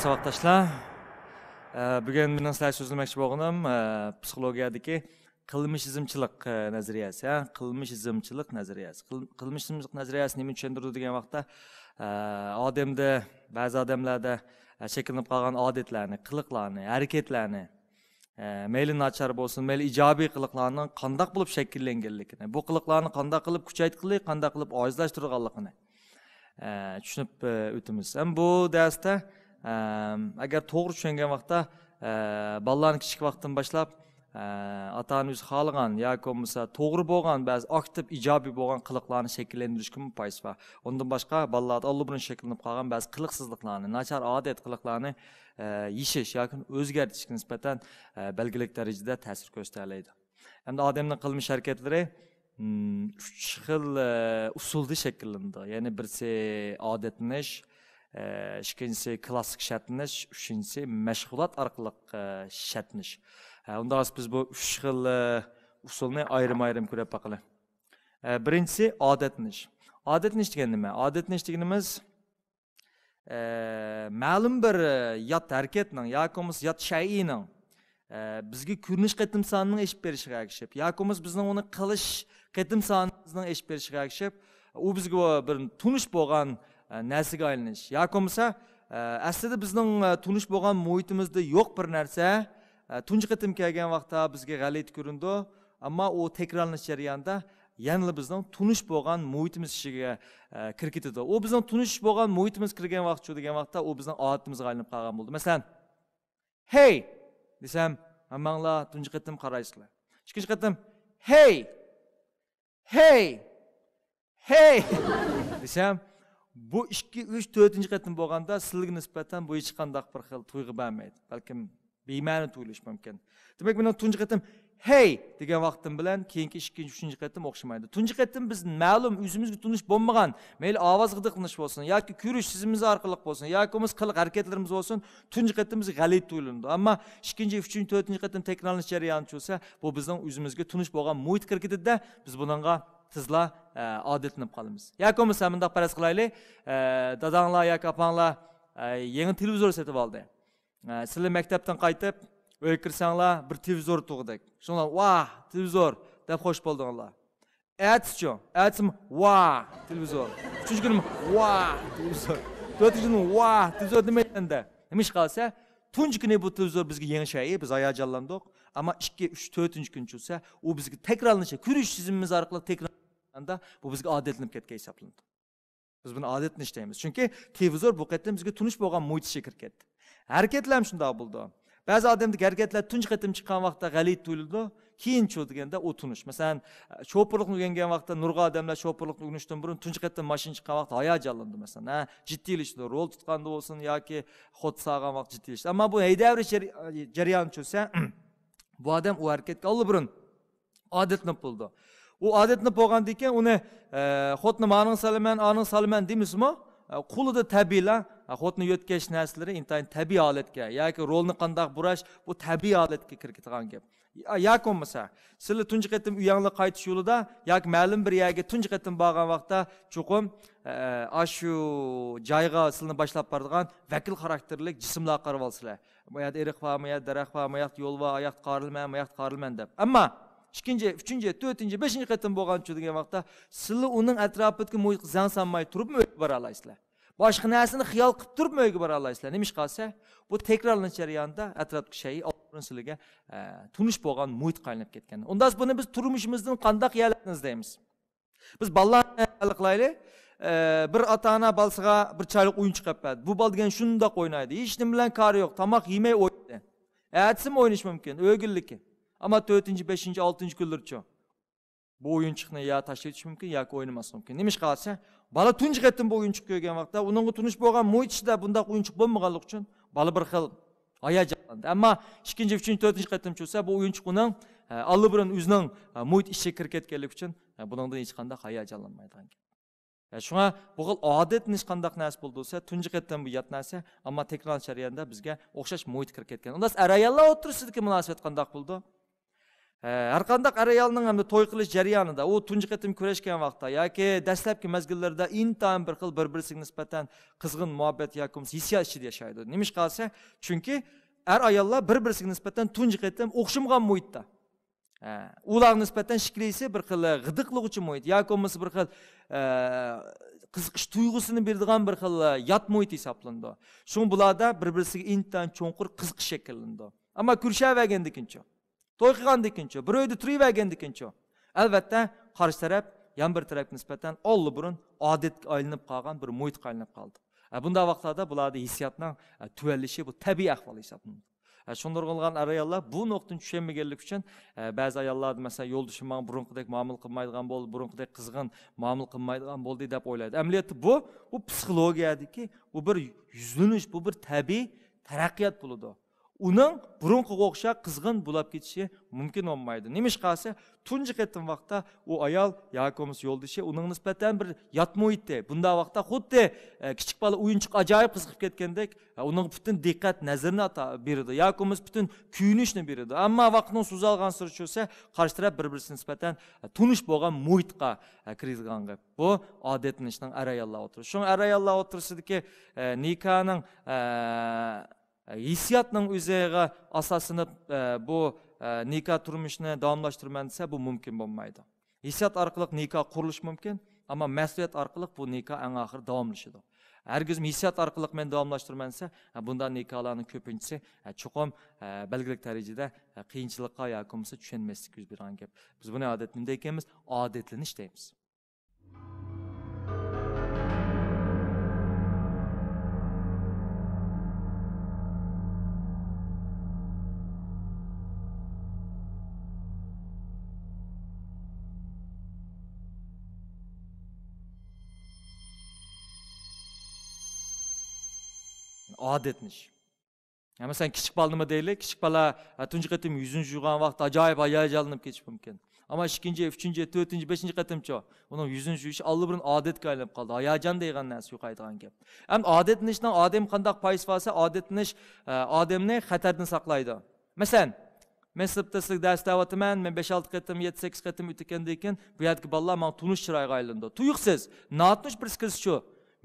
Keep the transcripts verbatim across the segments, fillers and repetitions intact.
ساۋاقداشلار، ئە، بۈگۈن مېنىڭ سىلەرگە سۆزلىمەكچى بولغىنىم، ئە، پسىخولوگىيەدىكى قىلمىشىزمچىلىق، ئە، نەزەرىيەسى، ھە؟ قىلمىشىزمچىلىق نەزەرىيەسى. قىل-، قىلمىشىزمچىلىق نەزەرىيەسى نېمىنى چۈشەندۈرىدۇ دېگەن ۋاقىتتا، ئە، ئادەمدە، بەزى ئادەملەردە، ئە، شەكىللىنىپ قالغان ئادەتلەرنى، قىلىقلارنى، ھەرىكەتلەرنى، ئە، مەيلى ناچار بولسۇن، مەيلى ئىجابىي قىلىقلارنىڭ قانداق بولۇپ شەكىللەنگەنلىكىنى، بۇ قىلىقلارنى قانداق قىلىپ كۈچەيتكىلى، قانداق قىلىپ ئاجىزلاشتۇرغانلىقىنى، ئە، چۈشىنىپ، ئە، ئۆتىمىز. ھەم بۇ دەرستە، ئە، ئەگەر توغرا چۈشەنگەن ۋاقىتتا، ئە، بالىلارنى كىچىك ۋاقىتتىن باشلاپ، ئە، ئاتا-ئانا ئۆزى خالىغان ياكى بولمىسا توغرا بولغان، بەزى ئاكتىپ، ئىجابىي بولغان قىلىقلارنى شەكىللەندۈرۈشكىمۇ پايدىسى بار. ئۇندىن باشقا، بالىلاردا ئاللىبۇرۇن شەكىللىنىپ قالغان بەزى قىلىقسىزلىقلارنى، ناچار ئادەت قىلىقلارنى، ئە، يېشىش ياكى ئۆزگەرتىشكە نىسبەتەن، ئە، بەلگىلىك دەرىجىدە تەسىر كۆرسىتەلەيدۇ. ھەمدە ئادەمنىڭ قىلمىش ھەرىكەتلىرى، مم، ئۈچ خىل، ئە، ئۇسۇلدا شەكىللىنىدۇ. يەنى بىرسى ئادەتلىنىش، ئە، ئىككىنچىسى كىلاسسىك شەرتلىنىش، ئۈچىنچىسى مەشغۇلات ئارقىلىق، ئە، شەرتلىنىش. ھە، ئۇنداق بولسا بىز بۇ ئۈچ خىل، ئە، ئۇسۇلنى ئايرىم-ئايرىم كۆرۈپ باقىلى. ئە، بىرىنچىسى ئادەتلىنىش. ئادەتلىنىش دېگەن نېمە؟ ئادەتلىنىش دېگىنىمىز، ئە، مەلۇم بىر، ئە، يات ھەرىكەتنىڭ ياكى بولمىسا يات شەيئىنىڭ، ئە، بىزگە كۆرۈنۈش قېتىم سانىنىڭ ئېشىپ بېرىشىغا ئەگىشىپ ياكى بولمىسا بىزنىڭ ئۇنى قىلىش قېتىم سانىمىزنىڭ ئېشىپ بېرىشىغا ئەگىشىپ، ئۇ بىزگە بىر تونۇش بولغان، ئە، نەرسىگە ئايلىنىش ياكى بولمىسا، ئە، ئەسلىدە بىزنىڭ، ئە، تونۇش بولغان مۇھىتىمىزدا يوق بىر نەرسە، ئە، تۇنجى قېتىم كەلگەن ۋاقىتتا بىزگە غەلىتە كۆرۈنىدۇ، ئەمما ئۇ تەكرارلىنىش جەريانىدا يەنىلا بىزنىڭ تونۇش بولغان مۇھىتىمىز ئىچىگە، ئە، كىرىپ كېتىدۇ. ئۇ بىزنىڭ تونۇش بولغان مۇھىتىمىز كىرگەن ۋاقىت شۇ دېگەن ۋاقىتتا ئۇ بىزنىڭ ئادىتىمىزگە ئايلىنىپ قالغان بولىدۇ. مەسىلەن، «ھەي!» دېسەم، ھەممەڭلار تۇنجى قېتىم قارايسىلەر. ئىككىنچى قېتىم، «ھەي! ھەي! ھەي!» دېسەم، بۇ ئىككى، ئۈچ، تۆتىنچى قېتىم بولغاندا سىلىگە نىسبەتەن بۇ ھېچقانداق بىر خىل تۇيغۇ بەرمەيدۇ. بەلكىم بىمەنە تۇيۇلۇشى مۇمكىن. دېمەك، مېنىڭ تۇنجى قېتىم «ھەي!» دېگەن ۋاقتىم بىلەن كېيىنكى ئىككىنچى، ئۈچىنچى قېتىم ئوخشىمايدۇ. تۇنجى قېتىم بىز مەلۇم ئۆزىمىزگە تونۇش بولمىغان، مەيلى ئاۋاز غىدىقلىنىش بولسۇن ياكى كۆرۈش سېزىمىمىز ئارقىلىق بولسۇن ياكى بولمىسا قىلىق ھەرىكەتلىرىمىز بولسۇن، تۇنجى قېتىم بىزگە غەلىتە تۇيۇلىدۇ. ئەمما ئىككىنچى، ئۈچىنچى، تۆتىنچى قېتىم تەكرارلىنىش جەريانى چۈشسە، بۇ بىزنىڭ ئۆزىمىزگە تونۇش بولغان مۇھىتقا كىرىپ كېتىدۇ-دە، بىز بۇنىڭغا تېزلا، ئە، ئادەتلىنىپ قالىمىز. ياكى بولمىسا مۇنداق پەرەز قىلايلى، ئە، داداڭلار ياكى ئاپاڭلار، ئە، يېڭى تېلېۋىزور سېتىپ ئالدى. ئە، سىلەر مەكتەپتىن قايتىپ ئۆيگە كىرسەڭلار، بىر تېلېۋىزور تۇغدەك. شۇڭلار «ۋاھ، تېلېۋىزور» دەپ خوش بولدۇڭلار. ئەتىسىچۇ؟ ئەتىسىمۇ «ۋاھ، تېلېۋىزور». ئۈچىنچى كۈنىمۇ «ۋاھ، تېلېۋىزور». تۆتىنچى كۈنىمۇ «ۋاھ، تېلېۋىزور» دېمەيسەن-دە. نېمە ئىش قالسا، تۇنجى كۈنى بۇ تېلېۋىزور بىزگە يېڭى شەيئى، بىز ھاياجانلاندۇق. ئەمما ئىككى، ئۈچ، تۆتىنچى كۈن چۈشسە، ئۇ بىزگە تەكرارلىنىشى، كۆرۈش سېزىمىمىز ئارقىلىق تەكرارلانغاندا، بۇ بىزگە ئادەتلىنىپ كەتكەن ھېسابلىنىدۇ. بىز بۇنى ئادەتلىنىش دەيمىز. چۈنكى تېلېۋىزور بۇ قېتىم بىزگە تونۇش بولغان مۇھىت ئىچىگە كىرىپ كەتتى. ھەرىكەتلەر ھەم شۇنداق بولىدۇ. بەزى ئادەمدىكى ھەرىكەتلەر تۇنجى قېتىم چىققان ۋاقىتتا غەلىتە تۇيۇلىدۇ، كېيىن شۇ دېگەندە ئۇ تونۇش. مەسىلەن، شوپۇرلۇقنى ئۆگەنگەن ۋاقىتتا نۇرغۇن ئادەملەر شوپۇرلۇقنى ئۆگىنىشتىن بۇرۇن تۇنجى قېتىم ماشىنا چىققان ۋاقىتتا ھاياجانلىنىدۇ، مەسىلەن، ھە، جىددىيلىشىدۇ، رول تۇتقاندا بولسۇن ياكى خوت ساغان ۋاقىت جىددىيلىشىدۇ. ئەمما بۇ ھەيدەۋېرىش جەر-، جەريانى چۈشسە، بۇ ئادەم ئۇ ھەرىكەتكە ئاللىبۇرۇن ئادەتلىنىپ بولىدۇ. ئۇ ئادەتلىنىپ بولغاندىن كېيىن ئۇنى، ئە، خوتۇنۇم ئانىڭ سالىمەن، ئانىڭ سالىمەن دېمىسىمۇ، ئە، قولىدا تەبىئىيلا، ئە، خوتۇنى يۆتكەش نەرسىلىرى ئىنتايىن تەبىئىي ھالەتكە ياكى رولنى قانداق بۇراش، بۇ تەبىئىي ھالەتكە كىرىپ كېتىدىغان گەپ. يا-، ياكى بولمىسا، سىلەر تۇنجى قېتىم ئۆيەڭلار قايتىش يولىدا ياكى مەلۇم بىر يەرگە تۇنجى قېتىم بارغان ۋاقىتتا چوقۇم، ئە، ئاشۇ جايغا سىلىنى باشلاپ بارىدىغان ۋەكىل خاراكتېرلىك جىسىملارغا قارىۋالسىلەر. ما يەردە ئېرىق بار، ما يەردە دەرەخ بار، ما ياقتا يول بار، ئاياقتا قارىلىمەن، ما ياقتا قارىلىمەن دەپ. ئەمما ئىككىنچى، ئۈچىنچى، تۆتىنچى، بەشىنچى قېتىم بولغانچۇ دېگەن ۋاقىتتا، سىلى ئۇنىڭ ئەتراپىدىكى مۇھىتقا زەڭ سالماي تۇرۇپمۇ ئۆيگە بارالايسىلەر. باشقا نەرسىنى خىيال قىلىپ تۇرۇپمۇ ئۆيگە بارالايسىلەر. نېمە ئىش قالسا، بۇ تەكرارلىنىش جەريانىدا ئەتراپتىكى شەيئى ئاللىبۇرۇن سىلىگە، ئە، تونۇش بولغان مۇھىتقا ئايلىنىپ كەتكەن. ئۇنداق بۇنى بىز تۇرمۇشىمىزدىن قانداق يەرلەرنى ئىزدەيمىز؟ بىز بالىلارنى ھەل قىلايلى. ئە، بىر ئاتا-ئانا بالىسىغا بىر چىرايلىق ئويۇنچۇق ئېلىپ بەردى. بۇ بالا دېگەن شۇنداق ئوينايدۇ. ھېچ نېمە بىلەن كارى يوق. تاماق يېمەي ئوينايدۇ. ئەتىسىمۇ ئوينىشى مۇمكىن. ئۆگۈنلۈكى. ئەمما تۆتىنچى، بەشىنچى، ئالتىنچى كۈنلىرىچۇ؟ بۇ ئويۇنچۇقنى يا تاشلىۋېتىشى مۇمكىن ياكى ئوينىماسلىقى مۇمكىن. نېمە ئىش قالسا، بالا تۇنجى قېتىم بۇ ئويۇنچۇقنى كۆرگەن ۋاقىتتا، ئۇنىڭغا تونۇش بولغان مۇھىت ئىچىدە بۇنداق ئويۇنچۇق بولمىغانلىقى ئۈچۈن بالا بىر خىل ھاياجانلاندى. ئەمما ئىككىنچى، ئۈچىنچى، تۆتىنچى قېتىم چۈشسە، بۇ ئويۇنچۇق ئۇنىڭ، ئە، ئاللىبۇرۇن ئۆزىنىڭ، ئە، مۇھىت ئىچىگە كىرىپ كەتكەنلىكى ئۈچۈن، ئە، بۇنىڭدىن ھېچقانداق ھاياجانلانمايدىغان گەپ. ئە، شۇڭا بۇ خىل ئادەتلىنىش قانداق نەرسە بولىدۇ دېسە، تۇنجى قېتىم بۇ يات نەرسە، ئەمما تەكرار جەرياندا بىزگە ئوخشاش مۇھىتقا كىرىپ كەتكەن. ئۇنداق ئەر-ئاياللار ئوتتۇرىسىدىكى مۇناسىۋەت قانداق بولىدۇ؟ ئە، ھەر قانداق ئەر-ئايالنىڭ ھەمدە توي قىلىش جەريانىدا، ئۇ تۇنجى قېتىم كۆرۈشكەن ۋاقىتتا ياكى دەسلەپكى مەزگىللىرىدە ئىنتايىن بىر خىل بىر-بىرسىگە نىسبەتەن قىزغىن مۇھەببەت ياكى بولمىسا ھېسسىيات ئىچىدە ياشايدۇ. نېمىشقا دېسە، چۈنكى ئەر-ئاياللار بىر-بىرسىگە نىسبەتەن تۇنجى قېتىم ئوخشىمىغان مۇھىتتا. ھە، ئۇلارغا نىسبەتەن شەكلىسى بىر خىل غىدىقلىغۇچى مۇھىت ياكى بولمىسا بىر خىل، ئە، قىزىقىش تۇيغۇسىنى بېرىدىغان بىر خىل، ئە، يات مۇھىت ھېسابلىنىدۇ. شۇڭا بۇلاردا بىر-بىرسىگە ئىنتايىن چوڭقۇر قىزىقىش شەكىللىنىدۇ. ئەمما كۆرۈشەۋەرگەندىكىنچۇ؟ توي قىلغاندىكىنچۇ؟ بىر ئۆيدە تۇرۇۋەرگەندىكىنچۇ؟ ئەلۋەتتە، قارشى تەرەپ يەنە بىر تەرەپكە نىسبەتەن ئاللىبۇرۇن ئادەتكە ئايلىنىپ قالغان بىر مۇھىتقا ئايلىنىپ قالدى. ئە، بۇنداق ۋاقىتلاردا بۇلاردا ھېسسىياتنىڭ، ئە، تۆۋەنلىشى بۇ تەبىئىي ئەھۋال ھېسابلىنىدۇ. ئە، شۇ نۇرغۇنلىغان ئەر-ئاياللار بۇ نۇقتىنى چۈشەنمىگەنلىكى ئۈچۈن، ئە، بەزى ئاياللاردا، مەسىلەن، يولدىشىم ماڭا بۇرۇنقىدەك مۇئامىلە قىلمايدىغان بولدى، بۇرۇنقىدەك قىزغىن مۇئامىلە قىلمايدىغان بولدى دەپ ئويلايدۇ. ئەمەلىيەتتە بۇ، بۇ پسىخولوگىيەدىكى بۇ بىر يۈزلىنىش، بۇ بىر تەبىئىي تەرەققىيات بولىدۇ. ئۇنىڭ بۇرۇنقىغا ئوخشاش قىزغىن بولاپ كېتىشى مۇمكىن بولمايدۇ. نېمىشقا دېسە، تۇنجى قېتىم ۋاقىتتا ئۇ ئايال ياكى بولمىسا يولدىشى ئۇنىڭغا نىسبەتەن بىر يات مۇھىتتە. بۇنداق ۋاقىتتا خۇددى، ئە، كىچىك بالا ئويۇنچۇق ئاجايىپ قىزىقىپ كەتكەندەك، ئە، ئۇنىڭغا پۈتۈن دىققەت نەزىرىنى ئاتا-، بېرىدۇ ياكى بولمىسا پۈتۈن كۆيۈنۈشنى بېرىدۇ. ئەمما ۋاقىتنىڭ سوزۇلغانسېرى چۈشسە، قارشى تەرەپ بىر-بىرسىگە نىسبەتەن، ئە، تونۇش بولغان مۇھىتقا، ئە، كىرىدىغان گەپ. بۇ ئادەتلىنىشنىڭ ئەر-ئاياللار ئوتتۇرىسى. شۇڭا ئەر-ئاياللار ئوتتۇرىسىدىكى، ئە، نىكاھنىڭ، ئە، ھېسسىياتنىڭ ئۆزىگە ئاساسلىنىپ، ئە، بۇ، ئە، نىكاھ تۇرمۇشىنى داۋاملاشتۇرىمەن دېسە، بۇ مۇمكىن بولمايدۇ. ھېسسىيات ئارقىلىق نىكاھ قۇرۇلۇشى مۇمكىن، ئەمما مەسئۇلىيەت ئارقىلىق بۇ نىكاھ ئەڭ ئاخىرى داۋاملىشىدۇ. ھەرگىزمۇ ھېسسىيات ئارقىلىق مەن داۋاملاشتۇرىمەن دېسە، ھە، بۇنداق نىكاھلارنىڭ كۆپىنچىسى، ھە، چوقۇم، ھە، بەلگىلىك دەرىجىدە، ھە، قىيىنچىلىققا ياكى بولمىسا چۈشەنمەسلىككە يۈز بېرىدىغان گەپ. بىز بۇنى ئادەتتە نېمە دەيمىز؟ ئادەتلىنىش دەيمىز. ئادەتلىنىش. يا مەسىلەن، كىچىك بالىنىمۇ دەيلى، كىچىك بالا، ھە، تۇنجى قېتىم يۈزىنى يۇغان ۋاقىت ئاجايىپ ھاياجانلىنىپ كېتىشى مۇمكىن. ئەمما ئىككىنچى، ئۈچىنچى، تۆتىنچى، بەشىنچى قېتىمچۇ؟ ئۇنىڭ يۈزىنى يۇيۇشى ئاللىبۇرۇن ئادەتكە ئايلىنىپ قالدى. ھاياجان دەيدىغان نەرسە يوقايدىغان گەپ. ئەمدى ئادەتلىنىشنىڭ ئادەمگە قانداق پايدىسى بار دېسە، ئادەتلىنىش، ئە، ئادەمنى خەتەردىن ساقلايدۇ. مەسىلەن، مەن سىنىپتا سىلىگە دەرس بېرىۋاتىمەن، مەن بەش-ئالتە قېتىم، يەتتە-سەككىز قېتىم ئۆتكەندىن كېيىن، بۇ يەردىكى بالىلار ماڭا تونۇش چىرايغا ئايلىنىدۇ. تۇيۇقسىز، ناتونۇش بىرسى كىرسىچۇ؟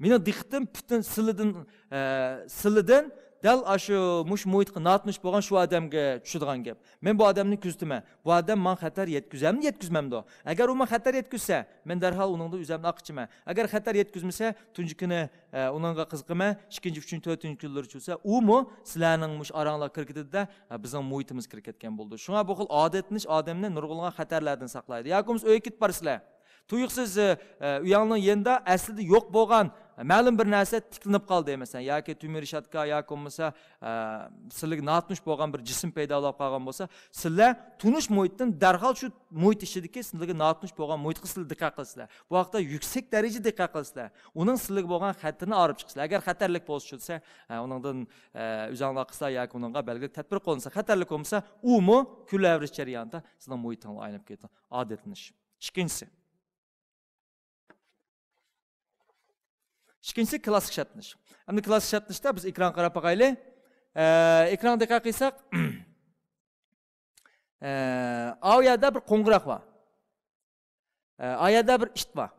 مېنىڭ دىققىتىم پۈتۈن سىلىدىن، ئە، سىلىدىن دەل ئاشۇ مۇشۇ مۇھىتقا ناتونۇش بولغان شۇ ئادەمگە چۈشىدىغان گەپ. مەن بۇ ئادەمنى كۆزىتىمەن. بۇ ئادەم ماڭا خەتەر يەتكۈزەمدۇ، يەتكۈزمەمدۇ؟ ئەگەر ئۇ ماڭا خەتەر يەتكۈزسە، مەن دەرھال ئۇنىڭدىن ئۆزۈمنى ئاققۇچىمەن. ئەگەر خەتەر يەتكۈزمىسە، تۇنجى كۈنى، ئە، ئۇنىڭغا قىزىقىمەن، ئىككىنچى، ئۈچىنچى، تۆتىنچى كۈنلىرى چۈشسە، ئۇمۇ سىلەرنىڭ مۇشۇ ئاراڭلارغا كىرىپ كېتىدۇ-دە، ئە، بىزنىڭ مۇھىتىمىز كىرىپ كەتكەن بولىدۇ. شۇڭا بۇ خىل ئادەتلىنىش ئادەمنى نۇرغۇنلىغان خەتەرلەردىن ساقلايدۇ. ياكى بولمىسا ئۆيگە كېتىپ بارىسىلەر. تۇيۇقسىز، ئە، ئۆيۈڭنىڭ يېنىدا ئەسلىدە يوق بولغان مەلۇم بىر نەرسە تىكلىنىپ قالدى، مەسىلەن، ياكى تۆمۈر رېشاتكا، ياكى بولمىسا، ئە، سىلىگە ناتونۇش بولغان بىر جىسىم پەيدا بولۇپ قالغان بولسا، سىلەر تونۇش مۇھىتتىن دەرھال شۇ مۇھىت ئىچىدىكى سىلىگە ناتونۇش بولغان مۇھىتقا سىلەر دىققەت قىلىسىلەر. بۇ ھەقتە يۈكسەك دەرىجىدە دىققەت قىلىسىلەر. ئۇنىڭ سىلىگە بولغان خەتىرىنى ئايرىپ چىقىسىلەر. ئەگەر خەتەرلىك بولسا چۈشسە، ئە، ئۇنىڭدىن، ئە، ئۆزۈڭلار قىلسا ياكى ئۇنىڭغا بەلگىلىك تەدبىر قوللىنسا، خەتەرلىك بولمىسا، ئۇمۇ كۈنلەۋېرىش جەريانىدا سىلىنىڭ مۇھىتىڭلار ئايلىنىپ كېتىدۇ. ئادەتلىنىش. ئىككىنچىسى. ئىككىنچىسى كلاسسىك شەرتلىنىش. ئەمدى كلاسسىك شەرتلىنىشتا بىز ئېكرانغا قاراپ باقايلى. ئە، ئېكرانغا دىققەت قىلساق، ئە، ئاۋۇ يەردە بىر قوڭغۇراق بار. ئە، ئاۋۇ يەردە بىر ئىت بار.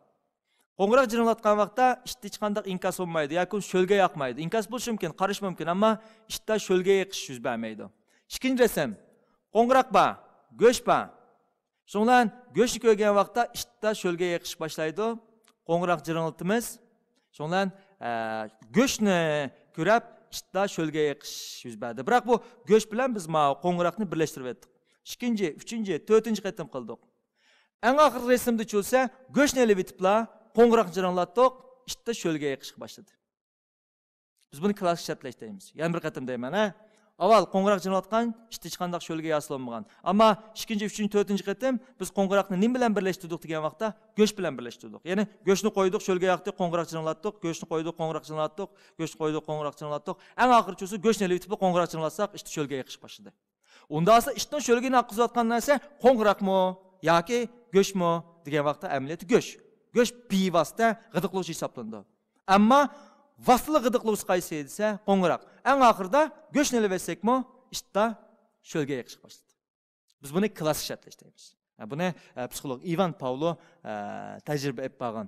قوڭغۇراق جىرىڭلاتقان ۋاقىتتا ئىتتا ھېچقانداق ئىنكاس بولمايدۇ ياكى شۆلگە ياقمايدۇ. ئىنكاس بولۇشى مۇمكىن، قارىشى مۇمكىن، ئەمما ئىتتا شۆلگە يېقىش يۈز بەرمەيدۇ. ئىككىنچى رەسىم. قوڭغۇراق بار، گۆش بار. شۇنىڭ بىلەن گۆشنى كۆرگەن ۋاقىتتا ئىتتا شۆلگە يېقىش باشلايدۇ. قوڭغۇراق جىرىڭلىتىمىز. شۇنىڭ بىلەن، ئە، گۆشنى كۆرۈپ ئىتتا شۆلگە يېقىش يۈز بەردى. بىراق بۇ گۆش بىلەن بىز ماۋۇ قوڭغۇراقنى بىرلەشتۈرۈۋەتتۇق. ئىككىنچى، ئۈچىنچى، تۆتىنچى قېتىم قىلدۇق. ئەڭ ئاخىرقى رەسىمدە چۈشسە، گۆشنى ئېلىۋېتىپلا قوڭغۇراق جىرىڭلاتتۇق، ئىتتا شۆلگە يېقىشقا باشلىدى. بىز بۇنى كلاسسىك شەرتلەش دەيمىز. يەنە بىر قېتىم دەيمەن، ھە. ئاۋۋال قوڭغۇراق جىرىڭلاتقان، ئىتتا ھېچقانداق شۆلگە ھاسىل بولمىغان. ئەمما ئىككىنچى، ئۈچىنچى، تۆتىنچى قېتىم بىز قوڭغۇراقنى نېمە بىلەن بىرلەشتۈردۇق دېگەن ۋاقىتتا، گۆش بىلەن بىرلەشتۈردۇق. يەنى گۆشنى قويدۇق، شۆلگە ياقتى، قوڭغۇراق جىرىڭلاتتۇق، گۆشنى قويدۇق، قوڭغۇراق جىرىڭلاتتۇق، گۆشنى قويدۇق، قوڭغۇراق جىرىڭلاتتۇق. ئەڭ ئاخىرى چۈشسە، گۆشنى ئېلىۋېتىپلا قوڭغۇراق جىرىڭلاتساق، ئىتتا شۆلگە يېقىشقا باشلىدى. ئۇنداقسا ئىتنىڭ شۆلگىنى ئاققۇزۇۋاتقان نەرسە قوڭغۇراقمۇ ياكى گۆشمۇ دېگەن ۋاقىتتا ئەمەلىيەتتە گۆش. گۆش بىۋاسىتە غىدىقلىغۇچى ھېسابلىنىدۇ. ئەمما ۋاسىتىلىق غىدىقلىغۇچى قايسى دېسە، قوڭغۇراق. ئەڭ ئاخىرىدا گۆشنى ئېلىۋەتسەكمۇ، ئىتتا شۆلگە يېقىشقا باشلىدى. بىز بۇنى كلاسسىك شەرتلەش دەيمىز. ھە، بۇنى، ئە، پسىخولوگ ئىۋان پاۋلو، ئە، تەجرىبە ئېلىپ بارغان.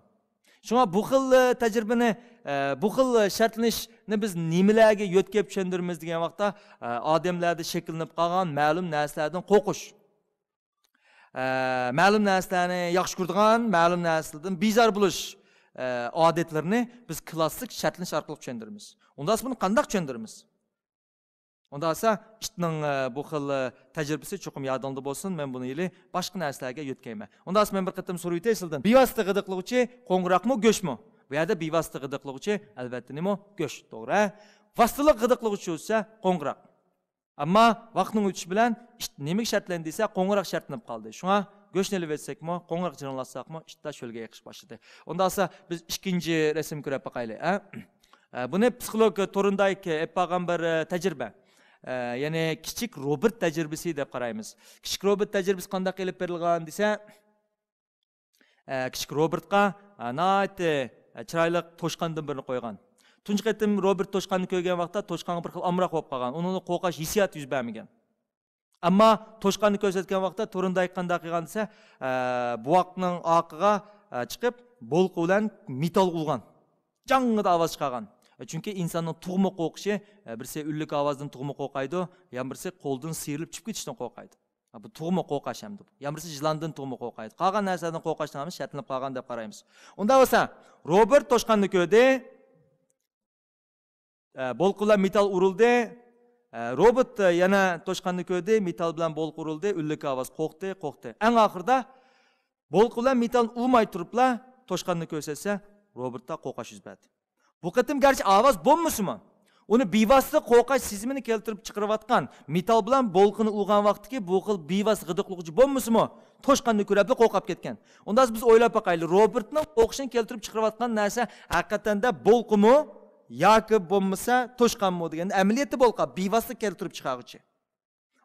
شۇڭا بۇ خىل، ئە، تەجرىبىنى، ئە، بۇ خىل شەرتلىنىشنى بىز نېمىلەرگە يۆتكەپ چۈشەندۈرىمىز دېگەن ۋاقىتتا، ئە، ئادەملەردە شەكىللىنىپ قالغان مەلۇم نەرسىلەردىن قورقۇش، ئە، مەلۇم نەرسىلەرنى ياخشى كۆرىدىغان، مەلۇم نەرسىلەردىن بىزار بولۇش، ئە، ئادەتلىرىنى بىز كلاسسىك شەرتلىنىش ئارقىلىق چۈشەندۈرىمىز. ئۇنداق بولسا بۇنى قانداق چۈشەندۈرىمىز؟ ئۇنداق بولسا ئىتنىڭ، ئە، بۇ خىل، ئە، تەجرىبىسى چوقۇم يادىڭدا بولسۇن، مەن بۇنى ھېلى باشقا نەرسىلەرگە يۆتكەيمەن. ئۇنداق بولسا مەن بىر قېتىم سورىۋېتەي سىلدىن. بىۋاسىتە غىدىقلىغۇچى قوڭغۇراقمۇ، گۆشمۇ؟ بۇ يەردە بىۋاسىتە غىدىقلىغۇچى، ئەلۋەتتە، نېمە؟ گۆش، توغرا. ۋاسىتىلىق غىدىقلىغۇچى بولسا قوڭغۇراق. ئەمما ۋاقىتنىڭ ئۆتۈشى بىلەن ئىت نېمىگە شەرتلەندى دېسە، قوڭغۇراق شەرتلىنىپ قالدى. شۇڭا گۆشنى ئېلىۋەتسەكمۇ، قوڭغۇراق جىرىڭلاتساقمۇ، ئىتلار شۆلگە ئېقىش باشلىدى. ئۇنداق بولسا بىز ئىككىنچى رەسىمگە كۆرۈپ باقايلى، ھە؟ ئە، بۇنى پسىخولوگ تورندايك ئېلىپ بارغان بىر، ئە، تەجرىبە. ئە، يەنى كىچىك روبېرت تەجرىبىسى دەپ قارايمىز. كىچىك روبېرت تەجرىبىسى قانداق ئېلىپ بېرىلغان دېسە، ئە، كىچىك روبېرتقا، ئە، ناھايىتى، ئە، چىرايلىق توشقاندىن بىرنى قويغان. تۇنجى قېتىم روبېرت توشقاننى كۆرگەن ۋاقىتتا توشقانغا بىر خىل ئامراق بولۇپ قالغان. ئۇنىڭدا قورقاش ھېسسىياتى يۈز بەرمىگەن. ئەمما توشقاننى كۆرسەتكەن ۋاقىتتا تورندايك قانداق قىلغان دېسە، ئە، بوۋاقنىڭ ئارقىغا، ئە، چىقىپ، بولقا بىلەن مېتال ئۇرغان. جاڭڭىدە ئاۋاز چىقارغان. ئە، چۈنكى ئىنساننىڭ تۇغما قورقۇشى، ئە، بىرسى ئۈنلۈك ئاۋازدىن تۇغما قورقايدۇ، يەنە بىرسى قولدىن سىيرىلىپ چۈشۈپ كېتىشتىن قورقايدۇ. ھە، بۇ تۇغما قورقاش ئەمدى بۇ. يەنە بىرسى يىلاندىن تۇغما قورقايدۇ. قالغان نەرسىلەردىن قورقاشنىڭ ھەممىسى شەرتلىنىپ قالغان دەپ قارايمىز. ئۇنداق بولسا، روبېرت توشقاننى كۆردى. ئە، بولقا بىلەن مېتال ئۇرۇلدى. ئە، روبېرت، ئە، يەنە توشقاننى كۆردى، مېتال بىلەن بولقا ئۇرۇلدى، ئۈنلۈك ئاۋاز، قورقتى، قورقتى. ئەڭ ئاخىرىدا بولقا بىلەن مېتال ئۇرماي تۇرۇپلا توشقاننى كۆرسەتسە، روبېرتتا قورقاش يۈز بەردى. بۇ قېتىم گەرچە ئاۋاز بولمىسىمۇ، ئۇنى بىۋاسىتە قورقاش سېزىمىنى كەلتۈرۈپ چىقىرىۋاتقان مېتال بىلەن بولقىنى ئۇرغان ۋاقىتتىكى بۇ خىل بىۋاسىتە غىدىقلىغۇچى بولمىسىمۇ، توشقاننى كۆرۈپلا قورقۇپ كەتكەن. ئۇنداق بولسا بىز ئويلاپ باقايلى، روبېرتنىڭ قورقۇشىنى كەلتۈرۈپ چىقىرىۋاتقان نەرسە ھەقىقەتەندە بولقىمۇ ياكى بولمىسا توشقانمۇ دېگەندە، ئەمەلىيەتتە بولقا بىۋاسىتە كەلتۈرۈپ چىقارغۇچى.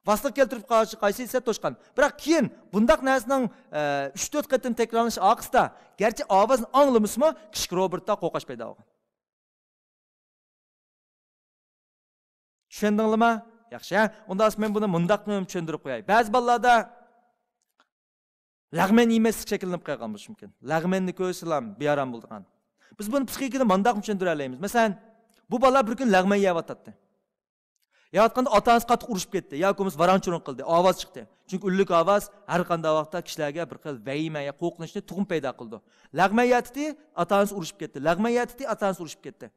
ۋاسىتە كەلتۈرۈپ قايسى، قايسى دېسە توشقان. بىراق كېيىن بۇنداق نەرسىنىڭ، ئە، ئۈچ تۆت قېتىم تەكرارلىنىشى ئارقىسىدا، گەرچە ئاۋازنى ئاڭلىمىسىمۇ، كىچىك روبېرتتا قورقاش پەيدا بولغان. چۈشەندىڭلىما؟ ياخشى، ھە؟ ئۇنداق مەن بۇنى مۇنداق چۈشەندۈرۈپ قوياي. بەزى بالىلاردا لەغمەن يېمەسلىك شەكىللىنىپ قالغان بولۇشى مۇمكىن. لەغمەننى كۆرسىلا بىئارام بولىدىغان. بىز بۇنى پسىخىكىدا مۇنداقمۇ چۈشەندۈرەلەيمىز. مەسىلەن، بۇ بالا بىر كۈنى لەغمەن يەۋاتاتتى. يەۋاتقاندا ئاتا-ئانىسى قاتتىق ئۇرۇشۇپ كەتتى ياكى بولمىسا ۋاران-چۇرۇن قىلدى، ئاۋاز چىقتى. چۈنكى ئۈنلۈك ئاۋاز ھەر قانداق ۋاقىتتا كىشىلەرگە بىر خىل ۋەھىمە يا قورقۇنچنى تۇغما پەيدا قىلىدۇ. لەغمەن يەۋاتتى، ئاتا-ئانىسى ئۇرۇشۇپ كەتتى. لەغمەن يەۋاتتى، ئاتا-ئانىسى ئۇرۇشۇپ كەتتى.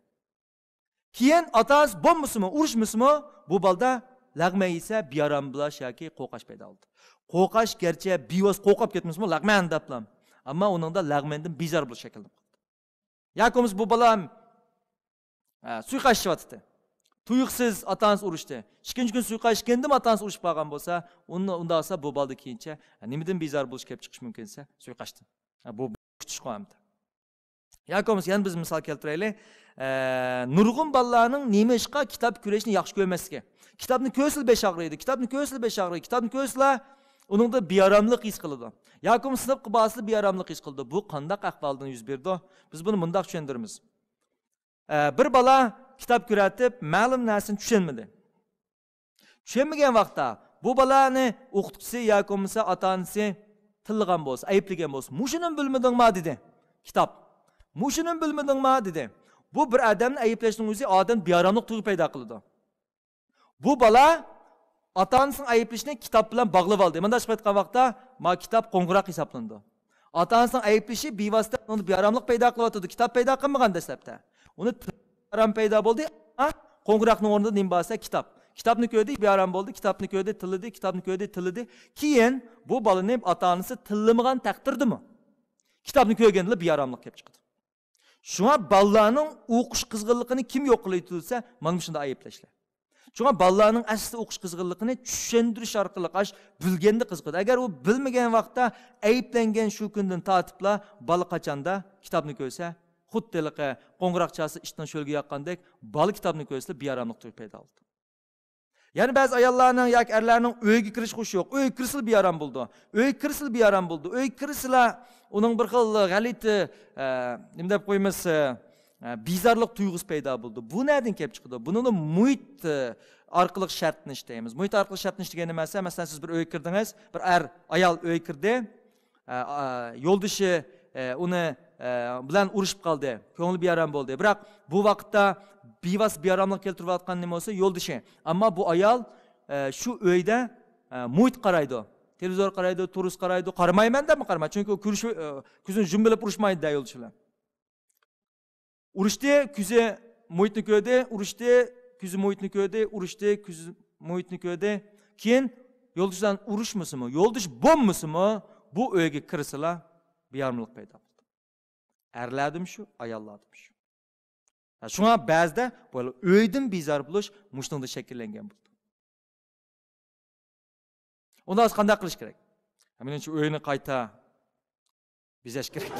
كېيىن ئاتا-ئانىسى بولمىسىمۇ، ئۇرۇشمىسىمۇ، بۇ بالىدا لەغمەن يېسە بىئارام بولۇش ياكى قورقاش پەيدا بولىدۇ. قورقاش گەرچە بىۋاسىتە قورقۇپ كەتمىسىمۇ، لەغمەن دەپلا، ئەمما ئۇنىڭدا لەغمەندىن بىزار بولۇش شەكىللىنىپ قالىدۇ. ياكى بولمىسا بۇ بالام، ئە، سۇيىقەست ئىچىۋاتىدۇ. تۇيۇقسىز ئاتا-ئانىسى ئۇرۇشتى. ئىككىنچى كۈنى سۇيىقەست ئىچكەندىمۇ ئاتا-ئانىسى ئۇرۇشۇپ قالغان بولسا، ئۇندا، ئۇنداق بولسا بۇ بالىدا كېيىنچە، ئە، نېمىدىن بىزار بولۇش كېلىپ چىقىشى مۇمكىن دېسە، سۇيىقەستتىن. ئە، بۇ كۈتۈشقۇ ئەمدى. ياكى بولمىسا يەنە بىز مىسال كەلتۈرەيلى. ئە، نۇرغۇن بالىلارنىڭ نېمە ئىشقا كىتاب كۆرۈشنى ياخشى كۆرمەسلىكى. كىتابنى كۆرسىلا بەش ئاغرىيدۇ، كىتابنى كۆرسىلا بەش ئاغرىيدۇ، كىتابنى كۆرسىلا ئۇنىڭدا بىئاراملىق ھېس قىلىدۇ. ياكى بولمىسا سىنىپقا بارسىلا بىئاراملىق ھېس قىلىدۇ. بۇ قانداق ئەھۋالدىن يۈز بېرىدۇ؟ بىز بۇنى مۇنداق چۈشەندۈرىمىز. ئە، بىر بالا كىتاب كۆرۈۋېتىپ، مەلۇم نەرسىنى چۈشەنمىدى. چۈشەنمىگەن ۋاقىتتا بۇ بالانى ئوقۇتقۇچىسى ياكى بولمىسا ئاتا-ئانىسى تىللىغان بولسا، ئەيىبلىگەن بولسا، «مۇشۇنىمۇ بىلمىدىڭما؟» دېدى. كىتاب. «مۇشۇنىمۇ بىلمىدىڭما؟» دېدى. بۇ بىر ئادەمنى ئەيىبلەشنىڭ ئۆزى ئادەم بىئاراملىق تۇيغۇ پەيدا قىلىدۇ. بۇ بالا ئاتا-ئانىسىنىڭ ئەيىبلىشىنى كىتاب بىلەن باغلىۋالدى. مۇنداق قىلىپ ئېيتقان ۋاقىتتا، ما كىتاب قوڭغۇراق ھېسابلىنىدۇ. ئاتا-ئانىسىنىڭ ئەيىبلىشى بىۋاسىتە ئۇنىڭدا بىئاراملىق پەيدا قىلىۋاتىدۇ. كىتاب پەيدا قىلمىغان دەسلەپتە. ئۇنى تىل ئارام پەيدا بولدى، ئەمما قوڭغۇراقنىڭ ئورنىدا نېمە بار دېسە كىتاب. كىتابنى كۆردى، بىئارام بولدى، كىتابنى كۆردى، تىللىدى، كىتابنى كۆردى، تىللىدى. كېيىن بۇ بالىنى ئاتا-ئانىسى تىللىمىغان تەقدىردىمۇ كىتابنى كۆرگەندىلا بىئاراملىق كېلىپ چىقىدۇ. شۇڭا بالىلارنىڭ ئوقۇش قىزغىنلىقىنى كىم يوق قىلىۋېتىدۇ دېسە، مانا مۇشۇنداق ئەيىبلەشلەر. شۇڭا بالىلارنىڭ ئەسلى ئوقۇش قىزغىنلىقىنى چۈشەندۈرۈش ئارقىلىق، ئاش بىلگەندە قىزىقىدۇ. ئەگەر ئۇ بىلمىگەن ۋاقىتتا ئەيىبلەنگەن شۇ كۈندىن تارتىپلا بالا قاچاندا كىتابنى كۆرسە، خۇددى ھېلىقى قوڭغۇراق چالسا ئىتنىڭ شۆلگە ياققاندەك، بالا كىتابنى كۆرسىلا بىئاراملىق تۇيغۇ پەيدا قىلىدۇ. يەنە بەزى ئاياللارنىڭ ياكى ئەرلەرنىڭ ئۆيگە كىرىش خۇشى يوق. ئۆيگە كىرسىلا بىئارام بولىدۇ. ئۆيگە كىرسىلا بىئارام بولىدۇ. ئۆيگە كىرسىلا ئۇنىڭ بىر خىل غەلىتە، ئە، نېمە دەپ قويىمىز، ئە، بىزارلىق تۇيغۇسى پەيدا بولىدۇ. بۇ نەدىن كېلىپ چىقىدۇ؟ بۇنىڭدا مۇھىت، ئە، ئارقىلىق شەرتلىنىش دەيمىز. مۇھىت ئارقىلىق شەرتلىنىش دېگەن نېمە دېسە، مەسىلەن، سىز بىر ئۆيگە كىردىڭىز، بىر ئەر، ئايال ئۆيگە كىردى، ئە، ئا، يولدىشى، ئە، ئۇنى، ئە، بىلەن ئۇرۇشۇپ قالدى، كۆڭلى بىئارام بولدى. بىراق بۇ ۋاقىتتا بىۋاسىتە بىئاراملىق كەلتۈرۈۋاتقان نېمە بولسا، يولدىشى. ئەمما بۇ ئايال، ئە، شۇ ئۆيدە، ئە، مۇھىت قارايدۇ، تېلېۋىزور قارايدۇ، تورۇس قارايدۇ، قارىمايمەن دەپمۇ قارىمايدۇ، چۈنكى ئۇ كۆرۈشۈ-، ئە، كۆزىنى يۇمۇپ ئېلىپ ئۇرۇشمايدۇ-دە يولدىشى بىلەن. ئۇرۇشتى، كۆزى مۇھىتنى كۆردى، ئۇرۇشتى، كۆزى مۇھىتنى كۆردى، ئۇرۇشتى، كۆزى مۇھىتنى كۆردى. كېيىن يولدىشى بىلەن ئۇرۇشمىسىمۇ، يولدىشى بولمىسىمۇ، بۇ ئۆيگە كىرسىلا بىئاراملىق پەيدا بولىدۇ. ئەرلەردىمۇ شۇ، ئاياللاردىمۇ شۇ. ھە، شۇڭا بەزىدە بۇ ئۆيدىن بىزار بولۇش مۇشۇنىڭدىن شەكىللەنگەن بولىدۇ. ئۇندا ھازىر قانداق قىلىش كېرەك؟ مېنىڭچە ئۆينى قايتا بېزەش كېرەك.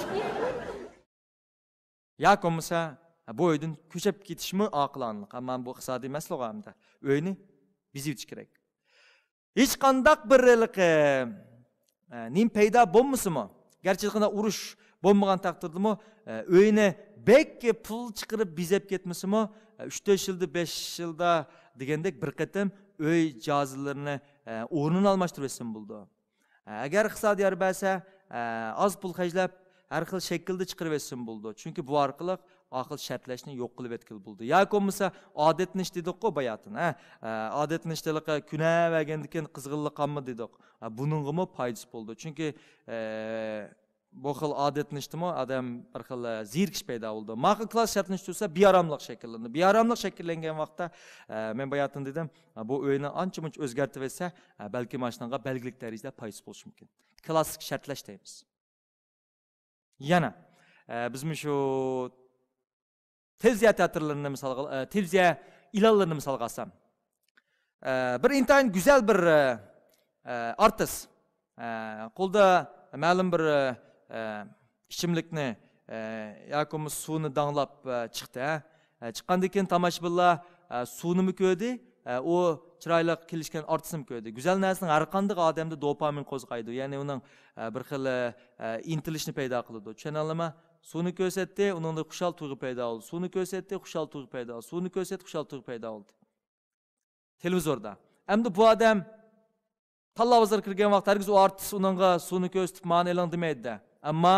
ياكى بولمىسا بۇ ئۆيدىن كۆچۈپ كېتىشمۇ ئاقىلانىلىق. ئەمما بۇ ئىقتىسادىي مەسىلىغۇ ئەمدى. ئۆينى بېزىۋېتىش كېرەك. ھېچقانداق بىر ھېلىقى، ئە، نېمە پەيدا بولمىسىمۇ، گەرچە ھېچقانداق ئۇرۇش بولمىغان تەقدىردىمۇ، ئە، ئۆينى بەك پۇل چىقىرىپ بېزەپ كەتمىسىمۇ، ئە، ئۈچ تۆت يىلدا، بەش يىلدا دېگەندەك بىر قېتىم ئۆي جاھازلىرىنى، ئە، ئورنىنى ئالماشتۇرۇۋەتسىمۇ بولىدۇ. ئەگەر ئىقتىساد يار بەرسە، ئاز پۇل خەجلەپ، ھەر خىل شەكىلدە چىقىرىۋەتسىمۇ بولىدۇ. چۈنكى بۇ ئارقىلىق ئارقىلىق شەرتلەشنى يوق قىلىۋەتكىلى بولىدۇ. ياكى بولمىسا ئادەتلىنىش دېدۇققۇ باياتىن، ھە؟ ئادەتلىنىش ھېلىقى كۈنەۋەرگەندىن كېيىن قىزغىنلىق قالمىدى دېدۇق. بۇنىڭغىمۇ پايدىسى بولىدۇ. چۈنكى، ئە، بۇ خىل ئادەتلىنىشتىمۇ ئادەم بىر خىل، ئە، زېرىكىش پەيدا بولىدۇ. ما خىل كىلاسسىك شەرتلىنىش تۇرسا بىئاراملىق شەكىللىنىدۇ. بىئاراملىق شەكىللەنگەن ۋاقىتتا، ئە، مەن باياتىن دېدىم، بۇ ئۆينى ئانچە مۇنچە ئۆزگەرتىۋەتسە، ئە، بەلكىم ئاشۇنىڭغا بەلگىلىك دەرىجىدە پايدىسى بولۇشى مۇمكىن. كىلاسسىك شەرتلەش دەيمىز. يەنە، ئە، بىزمۇ شۇ تېلېۋىزىيە تىياتىرلىرىنى مىسالغا، ئە، تېلېۋىزىيە ئېلانلىرىنى مىسالغا ئالسام، ئە، بىر ئىنتايىن گۈزەل بىر، ئە، ئە، ئارتىس، ئە، قولىدا مەلۇم بىر، ئە، ئىچىملىكنى، ئە، ياكى بولمىسا سۇنى داڭلاپ، ئە، چىقتى، ھە. ئە، چىققاندىن كېيىن تاماشىبىنلار، ئە، سۇنىمۇ كۆردى، ئە، ئۇ چىرايلىق كېلىشكەن ئارتىسنىمۇ كۆردى. گۈزەل نەرسىنىڭ ھەر قاندىقى ئادەمدە دوپامىن قوزغايدۇ. يەنى ئۇنىڭ، ئە، بىر خىل، ئە، ئىنتىلىشنى پەيدا قىلىدۇ. چۈشەنەلىما؟ سۇنى كۆرسەتتى، ئۇنىڭدا خۇشال تۇيغۇ پەيدا بولدى. سۇنى كۆرسەتتى، خۇشال تۇيغۇ پەيدا بولدى. سۇنى كۆرسەتتى، خۇشال تۇيغۇ پەيدا بولدى. تېلېۋىزوردا. ئەمدى بۇ ئادەم تاللا بازار كىرگەن ۋاقىت ھەرگىز ئۇ ئارتىس ئۇنىڭغا سۇنى كۆرسىتىپ، مانى ئېلىڭ دېمەيدىدە. ئەمما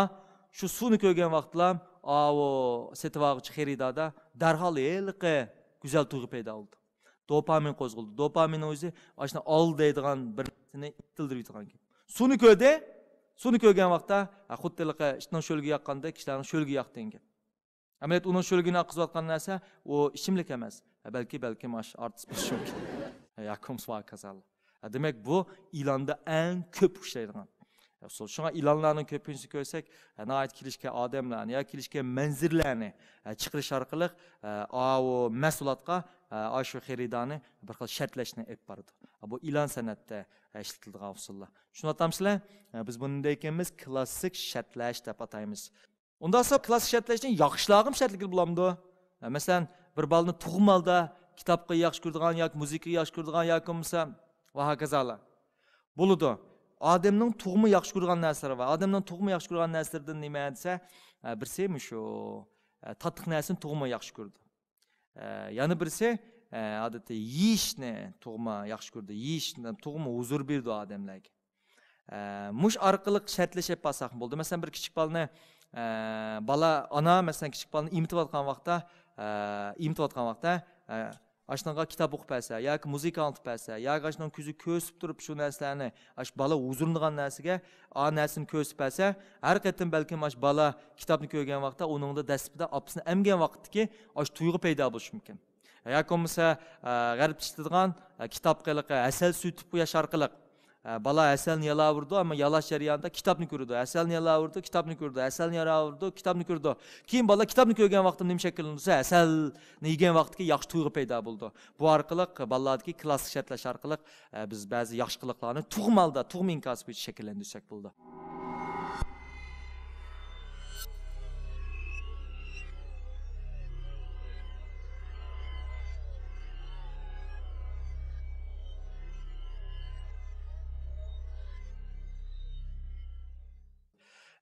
شۇ سۇنى كۆرگەن ۋاقىتلا، ئاۋۇ سېتىۋالغۇچى خېرىداردا دەرھال ھېلىقى گۈزەل تۇيغۇ پەيدا بولىدۇ. دوپامىن قوزغىلىدۇ. دوپامىننىڭ ئۆزى ئاشۇنى ئال دەيدىغان بىر نەرسىنى ئىتتىلدۈرۈۋېتىدىغان گەپ. سۇنى كۆردى، سۇنى كۆرگەن ۋاقىتتا، ھە، خۇددى ھېلىقى ئىتنىڭ شۆلگە ياققاندەك كىشىلەرنىڭ شۆلگە ياق دېگەن گەپ. ئەمەلىيەتتە ئۇنىڭ شۆلگىنى ئاققۇزۇۋاتقان نەرسە ئۇ ئىچىملىك ئەمەس. بەلكى، بەلكىم ئاشۇ ئارتىس بولۇشى مۇمكىن. ياكى بولمىسا ۋاكازاللا. دېمەك، بۇ ئېلاندا ئەڭ كۆپ ئۇچرايدىغان ئۇسۇل. شۇڭا ئېلانلارنىڭ كۆپىنچىسى كۆرسەك، ناھايىتى كېلىشكەن ئادەملەرنى يا كېلىشكەن مەنزىرىلەرنى چىقىرىش ئارقىلىق، ئاۋۇ مەھسۇلاتقا، ئاشۇ خېرىدارنى بىر خىل شەرتلەشنى ئېلىپ بارىدۇ. بۇ ئېلان سەنئەتتە ئىشلىتىلىدىغان ئۇسۇللار. چۈشىنىۋاتامسىلەر؟ بىز بۇنى نېمە دەيدىكەنمىز؟ كلاسسىك شەرتلەش دەپ ئاتايمىز. ئۇنداقسا كلاسسىك شەرتلەشنى ياخشىلارغىمۇ شەرتلىگىلى بولامدۇ؟ مەسىلەن، بىر بالىنى تۇغما ھالدا كىتابقا ياخشى كۆرىدىغان ياكى مۇزىكىغا ياخشى كۆرىدىغان ياكى بولمىسا ۋە ھاكازالار. بولىدۇ. ئادەمنىڭ تۇغما ياخشى كۆرىدىغان نەرسىلىرى بار. ئادەمنىڭ تۇغما ياخشى كۆرىدىغان نەرسىلىرىدىن نېمە دېسە، ئە، بىرسى مۇشۇ، ئە، تاتلىق نەرسىنى تۇغما ياخشى كۆرىدۇ. ئە، يەنە بىرسى، ئە، ئادەتتە يېيىشنى تۇغما ياخشى كۆرىدۇ. يېيىشنى تۇغما ھۇزۇر بېرىدۇ ئادەملەرگە. ئە، مۇشۇ ئارقىلىق شەرتلىشىپ بارساق بولدى. مەسىلەن، بىر كىچىك بالىنى، ئە، بالا، ئانا، مەسىلەن، كىچىك بالىنى ئېمىتىۋاتقان ۋاقىتتا، ئە، ئېمىتىۋاتقان ۋاقىتتا، ئە، ئاشۇنىڭغا كىتاب ئوقۇپ بەرسە ياكى مۇزىكا ئاڭلىتىپ بەرسە ياكى ئاشۇنىڭ كۆزى كۆرسىتىپ تۇرۇپ شۇ نەرسىلەرنى، ئاشۇ بالا ھۇزۇرلىنىدىغان نەرسىگە ئا نەرسىنى كۆرسىتىپ بەرسە، ھەر قېتىم بەلكىم ئاشۇ بالا كىتابنى كۆرگەن ۋاقىتتا ئۇنىڭدا دەسلىپىدە ئاپىسىنى ئەمگەن ۋاقىتتىكى ئاشۇ تۇيغۇ پەيدا بولۇشى مۇمكىن. ياكى بولمىسا، ئە، غەربتە ئىشلىتىدىغان، ئە، كىتاب قېلىقى ھەسەل سۈرتۈپ قويۇش ئارقىلىق، ئە، بالا ھەسەلنى يالاۋۇرىدۇ، ئەمما يالاش جەريانىدا كىتابنى كۆرىدۇ. ھەسەلنى يالاۋۇرىدۇ، كىتابنى كۆرىدۇ. ھەسەلنى يالاۋۇرىدۇ، كىتابنى كۆرىدۇ. كېيىن بالا كىتابنى كۆرگەن ۋاقتىدا نېمە شەكىللىنىدۇ دېسە، ھەسەلنى يېگەن ۋاقتىدىكى ياخشى تۇيغۇ پەيدا بولىدۇ. بۇ ئارقىلىق بالىلاردىكى كلاسسىك شەرتلەش ئارقىلىق، ئە، بىز بەزى ياخشى قىلىقلارنى تۇغما ھالدا، تۇغما ئىنكاسى بويىچە شەكىللەندۈرسەك بولىدۇ.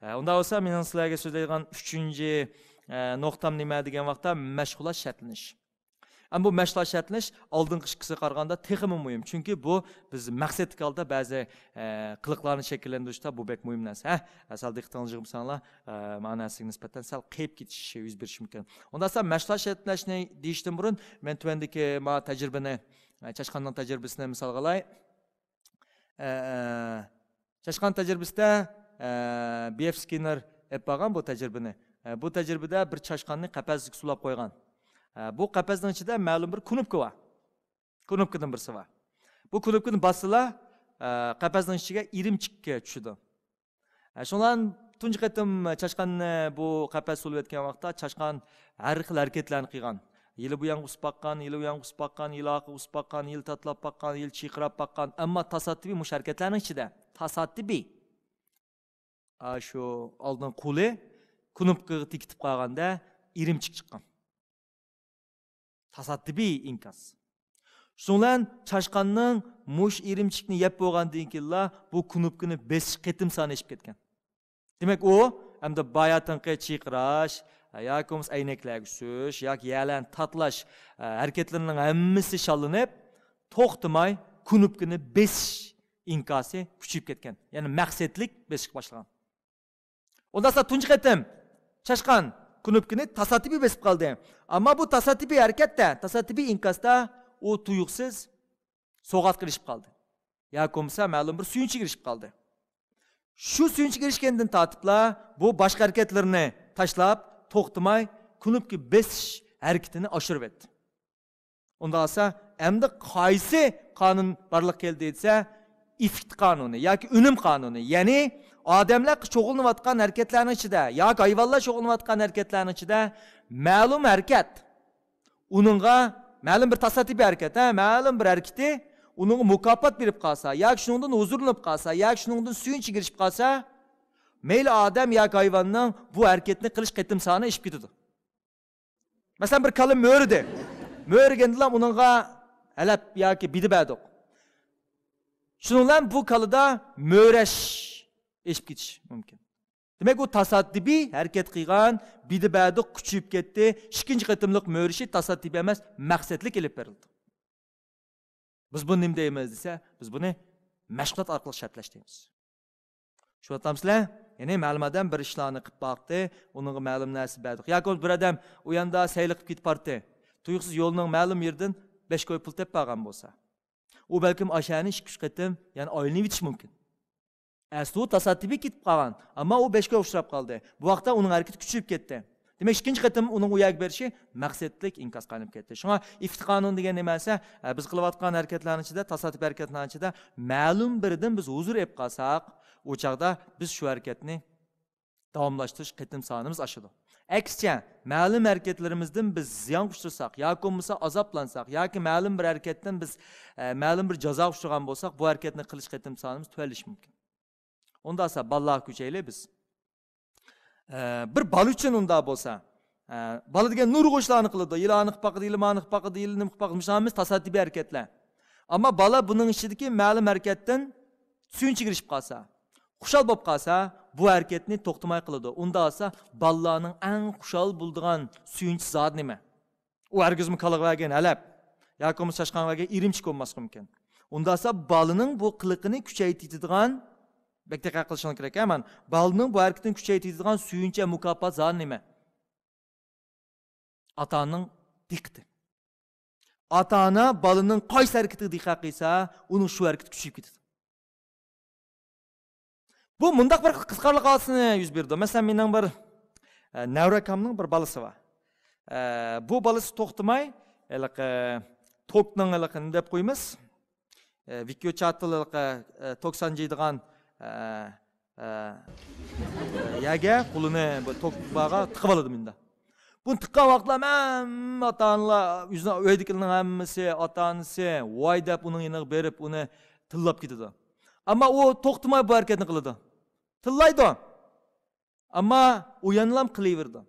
ئە، ئۇنداق بولسا، مېنىڭ سىلەرگە سۆزلەيدىغان ئۈچىنچى، ئە، نۇقتام نېمە دېگەن ۋاقىتتا، مەشغۇلات شەرتلىنىش. ئەمما بۇ مەشۇلار شەرتلىنىش ئالدىنقى ئىككىسىگە قارىغاندا تېخىمۇ مۇھىم. چۈنكى بۇ بىز مەقسەتلىك ھالدا بەزى، ئە، قىلىقلارنى شەكىللەندۈرۈشتە بۇ بەك مۇھىم نەرسە. ھە، سەل دىققىتىڭلارنى يىغمىساڭلار، ئە، مانا نەرسىگە نىسبەتەن سەل قېيىپ كېتىش يۈز بېرىشى مۇمكىن. ئۇنداقتا مەشۇلار شەرتلەشنى دېيىشتىن بۇرۇن مەن تۆۋەندىكى ما تەجرىبىنى، ئە، چاشقاننىڭ تەجرىبىسىنى مىسالغا ئالاي. ئە، چاشقان تەجرىبىسىدە، ئە، بي ئېف سكىننېر ئېلىپ بارغان بۇ تەجرىبىنى. ئە، بۇ تەجرىبىدە بىر چاشقاننى قەپەسكە سولاپ قويغان. ئە، بۇ قەپەسنىڭ ئىچىدە مەلۇم بىر كۇنۇپكا بار. كۇنۇپكىدىن بىرسى بار. بۇ كۇنۇپكىنى باسسىلا، ئە، قەپەسنىڭ ئىچىگە ئىرىمچىك چۈشىدۇ. ئە، شۇڭا تۇنجى قېتىم چاشقاننى بۇ قەپەس سولىۋەتكەن ۋاقىتتا چاشقان ھەر خىل ھەرىكەتلەرنى قىلغان. يىلى بۇ يانغا ئۇسۇپ باققان، يىلى ئۇ يانغا ئۇسۇپ باققان، يىلى ئارقىغا ئۇسۇپ باققان، يىلى تاتىلاپ باققان، يىلى چىرقىراپ باققان. ئەمما تاسادىپىي مۇشۇ ھەرىكەتلەرنىڭ ئىچىدە، تاسادىپىي، ئا، شۇ ئالدىن قولى كۇنۇپكىغا تېگىتىپ قالغاندا ئىرىمچىك چىققان. تاسادىپىي ئىنكاس. شۇنىڭ بىلەن چاشقاننىڭ مۇشۇ ئىرىمچىكنى يەپ بولغاندىن كېيىنلا بۇ كۇنۇپكىنى بېسىش قېتىم سانى ئېشىپ كەتكەن. دېمەك، ئۇ ئەمدى باياتىنقى چىرقىراش ياكى بولمىسا ئەينەكلەرگە سۈرۈش ياكى يەرلەرنى تاتىلاش، ئە، ھەرىكەتلىرىنىڭ ھەممىسى شاللىنىپ، توختىماي كۇنۇپكىنى بېسىش ئىنكاسى كۈچىيىپ كەتكەن. يەنى مەقسەتلىك بېسىشقا باشلىغان. ئۇنداقتا تۇنجى قېتىم چاشقان كۇنۇپكىنى تاسادىپىي بېسىپ قالدى. ئەمما بۇ تاسادىپىي ھەرىكەتتە، تاسادىپىي ئىنكاستا ئۇ تۇيۇقسىز سوغاتقا ئېرىشىپ قالدى. ياكى بولمىسا مەلۇم بىر سۈيۈنچىگە ئېرىشىپ قالدى. شۇ سۈيۈنچىگە ئېرىشكەندىن تارتىپلا بۇ باشقا ھەرىكەتلىرىنى تاشلاپ، توختىماي كۇنۇپكا بېسىش ھەرىكىتىنى ئاشۇرۇۋەتتى. ئۇنداق بولسا، ئەمدى قايسى قانۇن بارلىققا كەلدى دېسە، ئېففېكت قانۇنى ياكى ئۈنۈم قانۇنى. يەنى ئادەملەر شۇغۇللىنىۋاتقان ھەرىكەتلەرنىڭ ئىچىدە ياكى ھايۋانلار شۇغۇللىنىۋاتقان ھەرىكەتلەرنىڭ ئىچىدە مەلۇم ھەرىكەت ئۇنىڭغا مەلۇم بىر تاسادىپىي ھەرىكەت، ھە، مەلۇم بىر ھەرىكىتى ئۇنىڭغا مۇكاپات بېرىپ قالسا ياكى شۇنىڭدىن ھۇزۇرلىنىپ قالسا ياكى شۇنىڭدىن سۈيۈنچىگە ئېرىشىپ قالسا، مەيلى ئادەم ياكى ھايۋاننىڭ بۇ ھەرىكەتنى قىلىش قېتىم سانى ئېشىپ كېتىدۇ. مەسىلەن، بىر كالا مۆرىدى. مۆرىگەندىلا ئۇنىڭغا ھەلەپ ياكى بىدە بەردۇق. شۇنىڭ بىلەن بۇ كالىدا مۆرەش ئېشىپ كېتىشى مۇمكىن. دېمەك، ئۇ تاسادىپىي ھەرىكەت قىلغان، بىدە بەردۇق، كۈچىيىپ كەتتى. ئىككىنچى قېتىملىق مۆرىشى تاسادىپىي ئەمەس، مەقسەتلىك ئېلىپ بېرىلدى. بىز بۇنى نېمە دەيمىز دېسە، بىز بۇنى مەشغۇلات ئارقىلىق شەرتلەش دەيمىز. چۈشىنىۋاتامسىلەر؟ يەنى مەلۇم ئادەم بىر ئىشلارنى قىلىپ باقتى، ئۇنىڭغا مەلۇم نەرسە بەردۇق. ياكى بولمىسا بىر ئادەم ئۇ ياندا سەيلە قىلىپ كېتىپ بارتتى. تۇيۇقسىز يولنىڭ مەلۇم يېرىدىن بەش كوي پۇل تېپىپ بارغان بولسا، ئۇ بەلكىم ئاشۇ يەرنى ئىككى، ئۈچ قېتىم يەنە ئايلىنىۋېتىشى مۇمكىن. ئەسلى ئۇ تاسادىپىي كېتىپ قالغان، ئەمما ئۇ بەش كويغا ئۇچراپ قالدى. بۇ ۋاقىتتا ئۇنىڭ ھەرىكىتى كۈچىيىپ كەتتى. دېمەك، ئىككىنچى قېتىم ئۇنىڭ ئۇ يەرگە بېرىشى مەقسەتلىك ئىنكاسقا ئايلىنىپ كەتتى. شۇڭا ئېففېكت قانۇنى دېگەن نېمە دېسە، ئە، بىز قىلىۋاتقان ھەرىكەتلەرنىڭ ئىچىدە، تاسادىپىي ھەرىكەتلەرنىڭ ئىچىدە مەلۇم بىرىدىن بىز ھۇزۇر ئېلىپ قالساق، ئۇ چاغدا بىز شۇ ھەرىكەتنى داۋاملاشتۇرۇش قېتىم سانىمىز ئاشىدۇ. ئەكسىچە، مەلۇم ھەرىكەتلىرىمىزدىن بىز زىيانغا ئۇچرىساق ياكى بولمىسا ئازابلانساق ياكى مەلۇم بىر ھەرىكەتتىن بىز، ئە، مەلۇم بىر جازاغا ئۇچرىغان بولساق، بۇ ھەرىكەتنى قىلىش قېتىم سانىمىز تۆۋەنلىشى مۇمكىن. ئۇنداق بولسا بالىلارغا كۈچەيلى بىز. ئە، بىر بالا ئۈچۈن ئۇنداق بولسا، ئە، بالا دېگەن نۇرغۇن ئىشلارنى قىلىدۇ. يىلاننى قىلىپ باقىدۇ، يىلماننى قىلىپ باقىدۇ، يىلنى قىلىپ باقىدۇ. مۇشۇ ھەممىسى تاسادىپىي ھەرىكەتلەر. ئەمما بالا بۇنىڭ ئىچىدىكى مەلۇم ھەرىكەتتىن سۈيۈنچىگە ئېرىشىپ قالسا، خۇشال بولۇپ قالسا، بۇ ھەرىكەتنى توختىماي قىلىدۇ. ئۇنداق بولسا بالىلارنىڭ ئەڭ خۇشال بولىدىغان سۈيۈنچى زادى نېمە؟ ئۇ ھەرگىزمۇ كالىغا بەرگەن ھەلەپ ياكى بولمىسا چاشقانغا بەرگەن ئىرىمچىك بولماسلىقى مۇمكىن. ئۇنداق بولسا بالىنىڭ بۇ قىلىقىنى كۈچەيتىدىغان، بەك دىققەت قىلىشىڭلار كېرەك، ھە، مانا، بالىنىڭ بۇ ھەرىكىتىنى كۈچەيتىدىغان سۈيۈنچى ھەم مۇكاپات زادى نېمە؟ ئاتا ئانىنىڭ دىققىتى. ئاتا ئانا بالىنىڭ قايسى ھەرىكىتىگە دىققەت قىلسا، ئۇنىڭ شۇ ھەرىكىتى كۈچىيىپ كېتىدۇ. بۇ مۇنداق بىر قىزىقارلىق ھادىسىنى يۈز بېرىدۇ. مەسىلەن، مېنىڭ بىر، ئە، نەۋرە ئاكامنىڭ بىر بالىسى بار. ئە، بۇ بالىسى توختىماي، ھېلىقى توكنىڭ ھېلىقى نېمە دەپ قويىمىز؟ ئە، ۋىدېو چاتىل ھېلىقى، ئە، توك سانجىيدىغان، ئە، ئە، يەرگە قولىنى بۇ توك بارغا تىقىپ ئالىدۇ مۇنداق. بۇنى تىققان ۋاقىتلار ھەممە ئاتا-ئانىلار، ئۆزىنىڭ ئۆيدىكىلەرنىڭ ھەممىسى، ئاتا-ئانىسى ۋاي دەپ ئۇنىڭ يېنىغا بېرىپ ئۇنى تىللاپ كېتىدۇ. ئەمما ئۇ توختىماي بۇ ھەرىكەتنى قىلىدۇ. تىللايدۇ. ئەمما ئۇ يەنىلا قىلىۋېرىدۇ.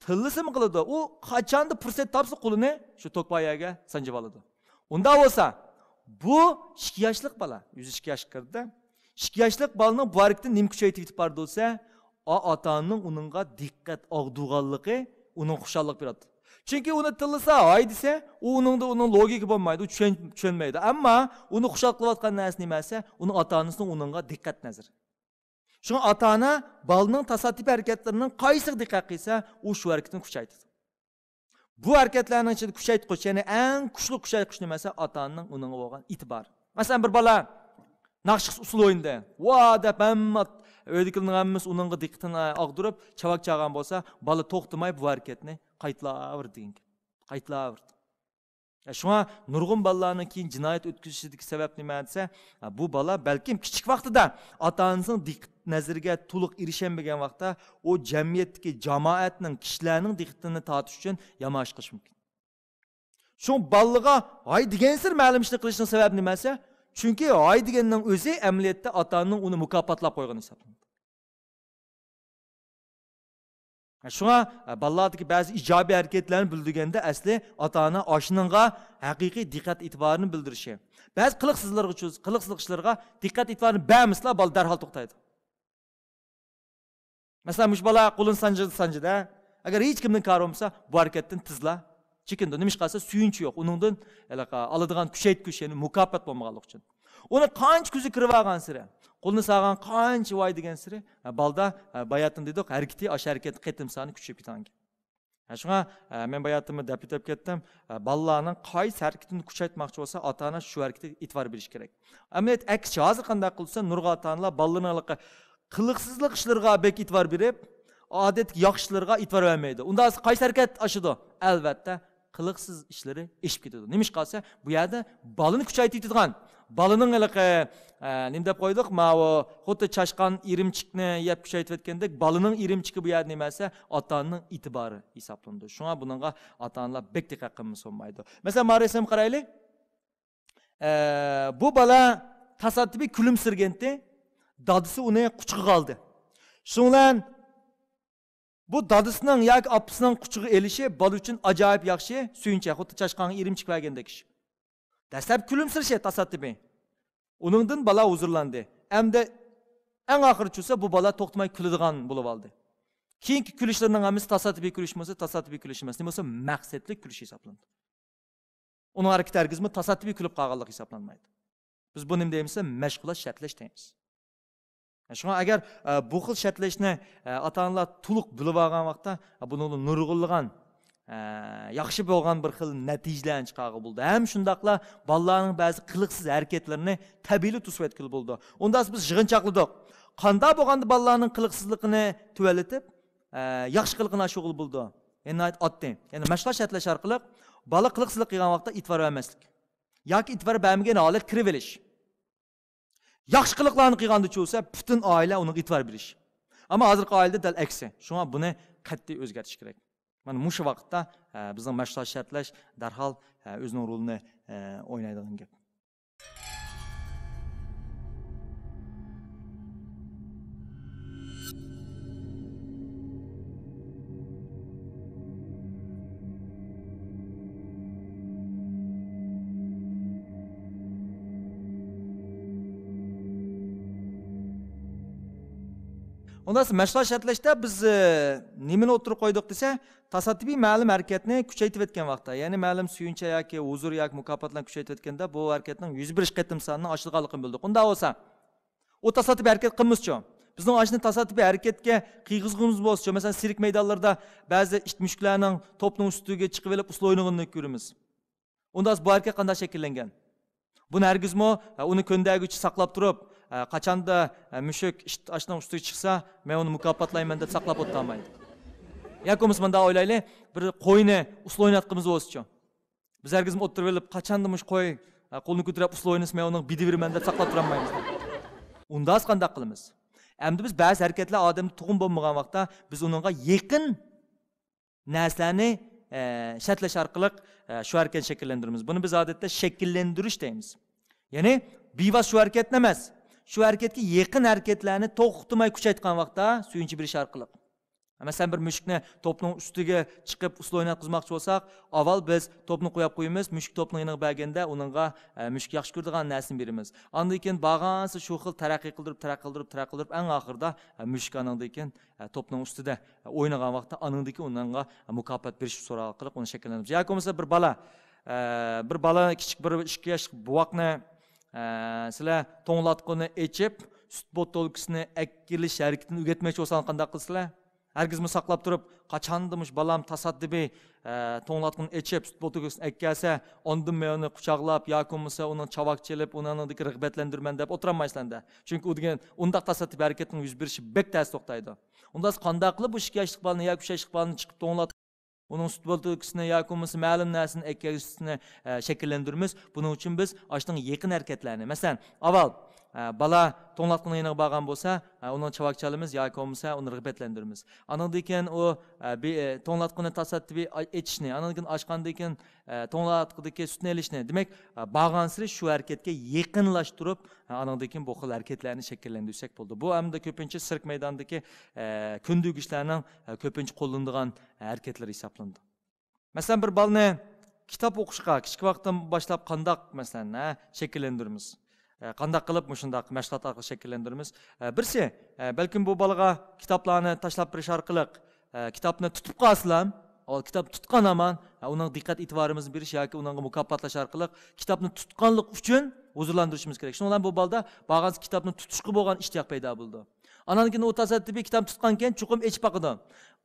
تىللىسىمۇ قىلىدۇ. ئۇ قاچاندا پۇرسەت تاپسا قولىنى شۇ توك بار يەرگە سانجىۋالىدۇ. ئۇنداق بولسا، بۇ ئىككى ياشلىق بالا، ئۆزى ئىككى ياشقا كىردى. ئىككى ياشلىق بالىنىڭ بۇ ھەرىكىتىنى نېمە كۈچەيتىۋېتىپ بارىدۇ دېسە، ئا-، ئاتا-ئانىنىڭ ئۇنىڭغا دىققەت ئاغدۇرغانلىقى ئۇنىڭغا خۇشاللىق بېرىدۇ. چۈنكى ئۇنى تىللىسا، ھاي دېسە، ئۇ ئۇنىڭدا، ئۇنىڭ لوگىكا بولمايدۇ، چۈشەن-، چۈشەنمەيدۇ. ئەمما ئۇنى خۇشال قىلىۋاتقان نەرسە نېمە دېسە، ئۇنىڭ ئاتا-ئانىسىنىڭ ئۇنىڭغا دىققەت نەزىرى. شۇڭا ئاتا-ئانا بالىنىڭ تاسادىپىي ھەرىكەتلىرىنىڭ قايسىغا دىققەت قىلسا، ئۇ شۇ ھەرىكىتىنى كۈچەيتىدۇ. بۇ ھەرىكەتلەرنىڭ ئىچىدە كۈچەيتقۇچ، يەنى ئەڭ كۈچلۈك كۈچەيتقۇچ نېمە دېسە، ئاتا-ئانىنىڭ ئۇنىڭغا بولغان ئېتىبارى. مەسىلەن، بىر بالا ناخشا ئۇسسۇل ئوينىدى. ۋا دەپ ھەممە ئۆيدىكىلەرنىڭ ھەممىسى ئۇنىڭغا دىققىتىنى ئاغدۇرۇپ، چاۋاك چالغان بولسا، بالا توختىماي بۇ ھەرىكەتنى قايتىلاۋېرىدۇ دېگەن گەپ. قايتىلاۋېرىدۇ. شۇڭا نۇرغۇن بالىلارنىڭ كېيىن جىنايەت ئۆتكۈزۈشىدىكى سەۋەب نېمە دېسە، بۇ بالا بەلكىم كىچىك ۋاقتىدا ئاتا-ئانىسىنىڭ دىققەت نەزىرىگە تولۇق ئېرىشەلمىگەن ۋاقىتتا، ئۇ جەمئىيەتتىكى، جامائەتنىڭ، كىشىلەرنىڭ دىققىتىنى تارتىش ئۈچۈن يامان ئىش قىلىشى مۇمكىن. شۇڭا بالىغا ھاي دېگەنسېرى مەلۇم ئىشنى قىلىشنىڭ سەۋەبى نېمە دېسە، چۈنكى ھاي دېگەننىڭ ئۆزى ئەمەلىيەتتە ئاتا-ئانىنىڭ ئۇنى مۇكاپاتلاپ قويغىنى ھېسابلىنىدۇ. شۇڭا، ئە، بالىلاردىكى بەزى ئىجابىي ھەرىكەتلەرنى بىلدۈرگەندە، ئەسلى ئاتا-ئانا ئاشۇنىڭغا ھەقىقىي دىققەت ئېتىبارىنى بىلدۈرۈشى. بەزى قىلىقسىزلىرىغا چۈز-، قىلىقسىزلىق ئىشلىرىغا دىققەت ئېتىبارنى بەرمىسىلا، بالا دەرھال توختايدۇ. مەسىلەن، مۇشۇ بالا قولىنى سانجىدى، سانجىدى. ئەگەر ھېچ كىمدىن كارى بولمىسا، بۇ ھەرىكەتتىن تېزلا چېكىنىدۇ. نېمىشقا دېسە، سۆيۈنچى يوق. ئۇنىڭدىن ھېلىقى ئالىدىغان كۈچەيتكۈچ، يەنى مۇكاپات بولمىغانلىقى ئۈچۈن. ئۇنى قانچە كۆزى كىرىۋالغانسېرى، قولىنى سالغان قانچە ۋاي دېگەنسېرى، ھە، بالىدا، ھە، باياتىن دېدۇق، ھەرىكىتى، ئاشۇ ھەرىكەت قېتىم سانى كۈچىيىپ كېتىدىكەن. ھە، شۇڭا، ھە، مەن باياتىنمۇ دەپ ئۆتۈپ كەتتىم. ھە، بالىلارنىڭ قايسى ھەرىكىتىنى كۈچەيتمەكچى بولسا، ئاتا-ئانا شۇ ھەرىكىتىگە ئېتىبار بېرىشى كېرەك. ئەمەلىيەتتە ئەكسىچە، ھازىر قانداق قىلسا، نۇرغۇن ئاتا-ئانىلار بالىلىرىنىڭ ھېلىقى قىلىقسىزلىق ئىشلىرىغا بەك ئېتىبار بېرىپ، ئادەتتىكى ياخشى ئىشلىرىغا ئېتىبار بەرمەيدۇ. ئۇنداق قايسى ھەرىكەت ئاشىدۇ؟ ئەلۋەتتە، قىلىقسىز ئىشلىرى ئېشىپ كېتىدۇ. نېمىشقا دېسە، بۇ يەردە بالىنى كۈچەيتىۋېتىدىغان، بالىنىڭ ھېلىقى، ئە، نېمە دەپ قويدۇق؟ ماۋۇ خۇددى چاشقان ئىرىمچىكنى يەپ كۈچەيتىۋەتكەندەك، بالىنىڭ ئىرىمچىكى بۇ يەردە نېمە دېسە، ئاتا-ئانىنىڭ ئېتىبارى ھېسابلىنىدۇ. شۇڭا بۇنىڭغا ئاتا-ئانىلار بەك دىققەت قىلمىسا بولمايدۇ. مەسىلەن، مانا رەسىمگە قارايلى. ئە، بۇ بالا تاسادىپىي كۈلۈمسىرىگەنتى، دادىسى ئۇنى قۇچىقىغا ئالدى. شۇنىڭ بىلەن بۇ دادىسىنىڭ ياكى ئاپىسىنىڭ قۇچىقىغا ئېلىشى بالا ئۈچۈن ئاجايىپ ياخشى، سۆيۈنچ، خۇددى چاشقانغا ئىرىمچىك بەرگەندەك ئىش. دەسلەپ كۈلۈمسىرىشى تاسادىپىي. ئۇنىڭدىن بالا ھۇزۇرلاندى. ئەمدى ئەڭ ئاخىرى چۈشسە، بۇ بالا توختىماي كۈلىدىغان بولۇۋالدى. كېيىنكى كۈلۈشلىرىنىڭ ھەممىسى تاسادىپىي كۈلۈش بولسا، تاسادىپىي كۈلۈش ئەمەس، نېمە بولسا مەقسەتلىك كۈلۈش ھېسابلىنىدۇ. ئۇنىڭ ھەرىكىتى ھەرگىزمۇ تاسادىپىي كۈلۈپ قالغانلىق ھېسابلانمايدۇ. بىز بۇنى نېمە دەيمىز دېسە، مەشغۇلات شەرتلەش دەيمىز. شۇڭا ئەگەر، ئە، بۇ خىل شەرتلەشنى، ئە، ئاتا-ئانىلار تولۇق بىلىپ ئالغان ۋاقىتتا، ئە، بۇنىڭدىن نۇرغۇنلىغان، ئە، ياخشى بولغان بىر خىل نەتىجىلەرنى چىقارغىلى بولىدۇ. ھەم شۇنداقلا بالىلارنىڭ بەزى قىلىقسىز ھەرىكەتلىرىنى تەبىئىيلا توسۇۋەتكىلى بولىدۇ. ئۇنداق بولسا بىز يىغىنچاقلىدۇق. قانداق بولغاندا بالىلارنىڭ قىلىقسىزلىقىنى تۆۋەنلىتىپ، ئە، ياخشى قىلىقىنى ئاشۇرغىلى بولىدۇ؟ يەنى ناھايىتى ئاددىي. يەنى مەشغۇلات شەرتلەش ئارقىلىق بالا قىلىقسىزلىق قىلغان ۋاقىتتا ئېتىبار بەرمەسلىك. ياكى ئېتىبار بەرمىگەن ھالەت كىرىۋېلىش. ياخشى قىلىقلارنى قىلغاندا چۈشسە، پۈتۈن ئائىلە ئۇنىڭغا ئېتىبار بېرىش. ئەمما ھازىرقى ئائىلىدە دەل ئەكسى. شۇڭا بۇنى قەتئىي ئۆزگەرتىش كېرەك. مانا مۇشۇ ۋاقىتتا، ئە، بىزنىڭ مەشغۇلات شەرتلەش دەرھال، ئە، ئۆزىنىڭ رولىنى، ئە، ئوينايدىغان گەپ. ئۇنداق مەشغۇلات شەرتلەشتە بىز، ئە، نېمىنى ئوتتۇرىغا قويدۇق دېسە، تاسادىپىي مەلۇم ھەرىكەتنى كۈچەيتىۋەتكەن ۋاقىتتا، يەنى مەلۇم سۆيۈنچە ياكى ھۇزۇر ياكى مۇكاپاتلارنى كۈچەيتىۋەتكەندە، بۇ ھەرىكەتنىڭ يۈز بېرىش قېتىم سانىنىڭ ئاشىدىغانلىقىنى بىلدۇق. ئۇنداق بولسا، ئۇ تاسادىپىي ھەرىكەت قىلمىسىچۇ؟ بىزنىڭ ئاشۇنى تاسادىپىي ھەرىكەتكە قىيغۇزغىنىمىز بولسىچۇ؟ مەسىلەن، سىرك مەيدانلىرىدا بەزى ئىت مۈشۈكلەرنىڭ توپنىڭ ئۈستىگە چىقىۋېلىپ ئۇسسۇل ئوينىغىنىنى كۆرىمىز. ئۇنداق بۇ ھەرىكەت قانداق شەكىللەنگەن؟ بۇنى ھەرگىزمۇ، ئە، ئۇنى كۆندەرگۈچە ساقلاپ تۇرۇپ، ئە، قاچاندا، ئە، مۈشۈك ئىت ئاشۇنىڭ ئۈستىگە چىقسا، مەن ئۇنى مۇكاپاتلايمەن دەپ ساقلاپ ئولتۇرالمايدۇ. ياكى بولمىسا مۇنداق ئويلايلى، بىر قوينى ئۇسسۇل ئويناتقىنىمىز بولسىچۇ؟ بىز ھەرگىزمۇ ئوتتۇرىغا ئېلىپ، قاچاندا مۇشۇ قوي، ئە، قولىنى كۆتۈرۈپ ئۇسسۇل ئوينىسا، مەن ئۇنىڭغا بېدىۋېرىمەن دەپ ساقلاپ تۇرالمايمىز. ئۇنداقسا قانداق قىلىمىز؟ ئەمدى بىز بەزى ھەرىكەتلەر ئادەمدە تۇغۇم بولمىغان ۋاقىتتا، بىز ئۇنىڭغا يېقىن نەرسىلەرنى، ئە، شەرتلەش ئارقىلىق، ئە، شۇ ھەرىكەتنى شەكىللەندۈرىمىز. بۇنى بىز ئادەتتە شەكىللەندۈرۈش دەيمىز. يەنى بىۋاسىتە شۇ ھەرىكەتنى ئەمەس، شۇ ھەرىكەتكە يېقىن ھەرىكەتلەرنى توختىماي كۈچەيتكەن ۋاقىتتا سۆيۈنچ بېرىش ئارقىلىق. مەسىلەن، بىر مۈشۈكنى توپنىڭ ئۈستىگە چىقىپ ئۇسسۇل ئويناتقۇزماقچى بولساق، ئاۋۋال بىز توپنى قويۇپ قويىمىز، مۈشۈك توپنىڭ يېنىغا بەرگەندە ئۇنىڭغا، ئە، مۈشۈك ياخشى كۆرىدىغان نەرسىنى بېرىمىز. ئاندىن كېيىن بارغانسېرى شۇ خىل تەرەققىي قىلدۇرۇپ، تەرەققىي قىلدۇرۇپ، تەرەققىي قىلدۇرۇپ، ئەڭ ئاخىرىدا، ئە، مۈشۈك ئانىڭدىن كېيىن، ئە، توپنىڭ ئۈستىدە، ئە، ئوينىغان ۋاقىتتا ئانىڭدىن كېيىن ئۇنىڭغا، ئە، مۇكاپات بېرىش ئۇسۇلى ئارقىلىق ئۇنى شەكىللەندۈرىمىز. ياكى بولمىسا بىر بالا، ئە، بىر بالا كىچىك بىر ئىككى ياشلىق بوۋاقنى، ئە، سىلەر توڭلاتقۇنى ئېچىپ، سۈت بوتۇلكىسىنى ئەكېلىش ھەرىكىتىنى ئۆگەتمەكچى بولساڭلار قانداق قىلىسىلەر؟ ھەرگىزمۇ ساقلاپ تۇرۇپ، قاچاندا مۇشۇ بالام تاسادىپىي، ئە، توڭلاتقۇنى ئېچىپ، سۈت بوتۇلكىسىنى ئەكەلسە، ئاندىن مەن ئۇنى قۇچاقلاپ ياكى بولمىسا ئۇنىڭ چاۋاك چېلىپ، ئۇنى ئانىڭدىكى رىغبەتلەندۈرىمەن دەپ ئولتۇرالمايسىلەر-دە. چۈنكى ئۇ دېگەن ئۇنداق تاسادىپىي ھەرىكەتنىڭ يۈز بېرىشى بەك تەس توختايدۇ. ئۇنداق قانداق قىلىپ بۇ ئىككى ياشلىق بالىنى ياكى ئۈچ ياشلىق بالىنى چىقىپ توڭلات، ئۇنىڭ سۈت بوتۇلكىسىنى ياكى بولمىسا مەلۇم نەرسىنى ئەكەلگۈسىنى، ئە، شەكىللەندۈرىمىز. بۇنىڭ ئۈچۈن بىز ئاشۇنىڭ يېقىن ھەرىكەتلەرنى، مەسىلەن، ئاۋۋال، ئە، بالا توڭلاتقۇنىڭ يېنىغا بارغان بولسا، ئە، ئۇنىڭ چاۋاك چالىمىز ياكى بولمىسا ئۇنى رىغبەتلەندۈرىمىز. ئانىڭدىن كېيىن ئۇ، ئە، بى-، ئە، توڭلاتقۇنى تاسادىپىي ئا-، ئېچىشنى، ئانىڭدىن كېيىن ئاچقاندىن كېيىن، ئە، توڭلاتقۇدىكى سۈتنى ئېلىشنى. دېمەك، ئە، بارغانسېرى شۇ ھەرىكەتكە يېقىنلاشتۇرۇپ، ئە، ئانىڭدىن كېيىن بۇ خىل ھەرىكەتلەرنى شەكىللەندۈرسەك بولىدۇ. بۇ ئەمدى كۆپىنچە سىرك مەيدانىدىكى، ئە، كۆندۈرگۈچلەرنىڭ، ئە، كۆپىنچە قوللىنىدىغان ھەرىكەتلىرى ھېسابلىنىدۇ. مەسىلەن، بىر بالىنى كىتاب ئوقۇشقا كىچىك ۋاقىتتىن باشلاپ قانداق، مەسىلەن، ھە، شەكىللەندۈرىمىز؟ ئە، قانداق قىلىپ مۇشۇنداق مەشغۇلات ئارقىلىق شەكىللەندۈرىمىز؟ ئە، بىرسى، ئە، بەلكىم بۇ بالىغا كىتابلارنى تاشلاپ بېرىش ئارقىلىق، ئە، كىتابنى تۇتۇپ قالسىلا، ئاۋۋال كىتاب تۇتقان ھامان، ئە، ئۇنىڭ دىققەت ئېتىبارىمىزنى بېرىش ياكى ئۇنىڭغا مۇكاپاتلاش ئارقىلىق كىتابنى تۇتقانلىق ئۈچۈن ھۇزۇرلاندۇرۇشىمىز كېرەك. شۇنىڭ بىلەن بۇ بالىدا بارغانسېرى كىتابنى تۇتۇشقا بولغان ئىشتىياق پەيدا بولىدۇ. ئانان كېيىن ئۇ تاسادىپىي كىتابنى تۇتقان كېيىن چوقۇم ئېچىپ باقىدۇ.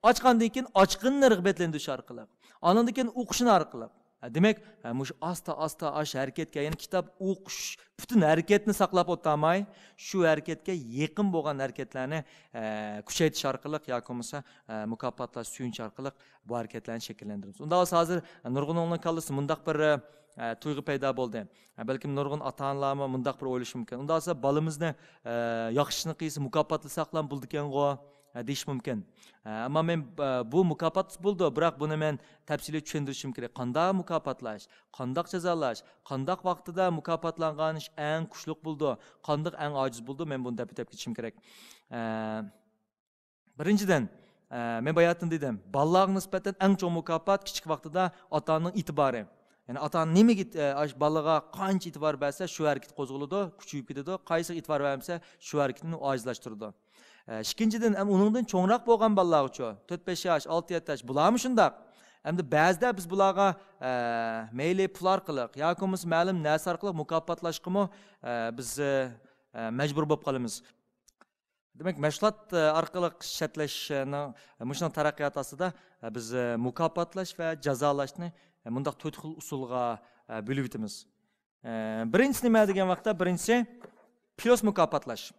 ئاچقاندىن كېيىن ئاچقىنىنى رىغبەتلەندۈرۈش ئارقىلىق، ئانىڭدىن كېيىن ئوقۇشىنى ئارقىلىق. ھە، دېمەك، ھە، مۇشۇ ئاستا ئاستا ئاشۇ ھەرىكەتكە، يەنى كىتاب ئوقۇش پۈتۈن ھەرىكەتنى ساقلاپ ئولتۇرماي، شۇ ھەرىكەتكە يېقىن بولغان ھەرىكەتلەرنى، ھە، كۈچەيتىش ئارقىلىق ياكى بولمىسا، ھە، مۇكاپاتلاش، سۆيۈنچ ئارقىلىق بۇ ھەرىكەتلەرنى شەكىللەندۈرىمىز. ئۇنداق بولسا ھازىر نۇرغۇننىڭ كاللىسىدا مۇنداق بىر، ئە، تۇيغۇ پەيدا بولدى. ئە، بەلكىم نۇرغۇن ئاتا-ئانىلارمۇ مۇنداق بىر ئويلىشى مۇمكىن. ئۇنداق بولسا بالىمىزنى، ئە، ياخشى ئىشنى قىلسا مۇكاپاتلىساقلا بولىدىكەنغۇ، ئە، دېيىش مۇمكىن. ئە، ئەمما مەن، ئە، بۇ مۇكاپات بولىدۇ، بىراق بۇنى مەن تەپسىلىي چۈشەندۈرۈشۈم كېرەك. قانداق مۇكاپاتلاش، قانداق جازالاش، قانداق ۋاقتىدا مۇكاپاتلانغان ئىش ئەڭ كۈچلۈك بولىدۇ، قانداق ئەڭ ئاجىز بولىدۇ، مەن بۇنى دەپ ئۆتۈپ كېتىشىم كېرەك. ئە، بىرىنچىدىن، ئە، مەن باياتىن دېدىم، بالىلارغا نىسبەتەن ئەڭ چوڭ مۇكاپات كىچىك ۋاقتىدا ئاتا-ئانىنىڭ ئېتىبارى. يەنى ئاتا-ئانا نېمىگە ئېت-، ئە، ئاش-، بالىغا قانچە ئېتىبار بەرسە، شۇ ھەرىكىتى قوزغىلىدۇ، كۈچىيىپ كېتىدۇ. قايسىغا ئېتىبار بەرمىسە، شۇ ھەرىكىتىنى ئۇ ئاجىزلاشتۇرىدۇ. ئە، ئىككىنچىدىن، ئەم، ئۇنىڭدىن چوڭراق بولغان بالىلارغىچۇ، تۆت بەش ياش، ئالتە يەتتە ياش، بۇلارمۇ شۇنداق. ئەمدى بەزىدە بىز بۇلارغا، ئە، مەيلى پۇل ئارقىلىق ياكى بولمىسا مەلۇم نەرسە ئارقىلىق مۇكاپاتلاشقىمۇ، ئە، بىز، ئە، مەجبۇر بولۇپ قالىمىز. دېمەك، مەشغۇلات، ئە، ئارقىلىق شەرتلەشنىڭ، مۇشۇنىڭ تەرەققىياتى ئاستىدا، ئە، بىز، ئە، مۇكاپاتلاش ۋە جازالاشنى، ئە، مۇنداق تۆت خىل ئۇسۇلغا، ئە، بۆلۈۋېتىمىز. ئە، بىرىنچىسى نېمە دېگەن ۋاقىتتا، بىرىنچىسى پلۇس مۇكاپاتلاش.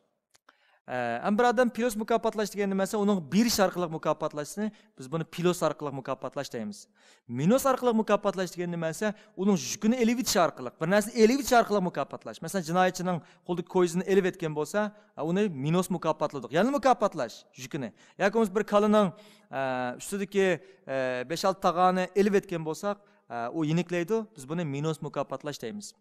ئە، ئەمما بىر ئادەم پلۇس مۇكاپاتلاش دېگەن نېمە دېسە، ئۇنىڭ بېرىش ئارقىلىق مۇكاپاتلاشنى بىز بۇنى پلۇس ئارقىلىق مۇكاپاتلاش دەيمىز. مىنۇس ئارقىلىق مۇكاپاتلاش دېگەن نېمە دېسە، ئۇنىڭ يۈكىنى ئېلىۋېتىش ئارقىلىق، بىر نەرسىنى ئېلىۋېتىش ئارقىلىق مۇكاپاتلاش. مەسىلەن، جىنايەتچىنىڭ قولىدىكى كويزىنى ئېلىۋەتكەن بولسا، ئۇنى مىنۇس مۇكاپاتلىدۇق. يەنە مۇكاپاتلاش يۈكىنى. ياكى بولمىسا بىر كالىنىڭ، ئە، ئۈستىدىكى، ئە، بەش-ئالتە تاغارنى ئېلىۋەتكەن بولساق، ئە، ئۇ يېنىكلەيدۇ. بىز بۇنى مىنۇس مۇكاپاتلاش دەيمىز.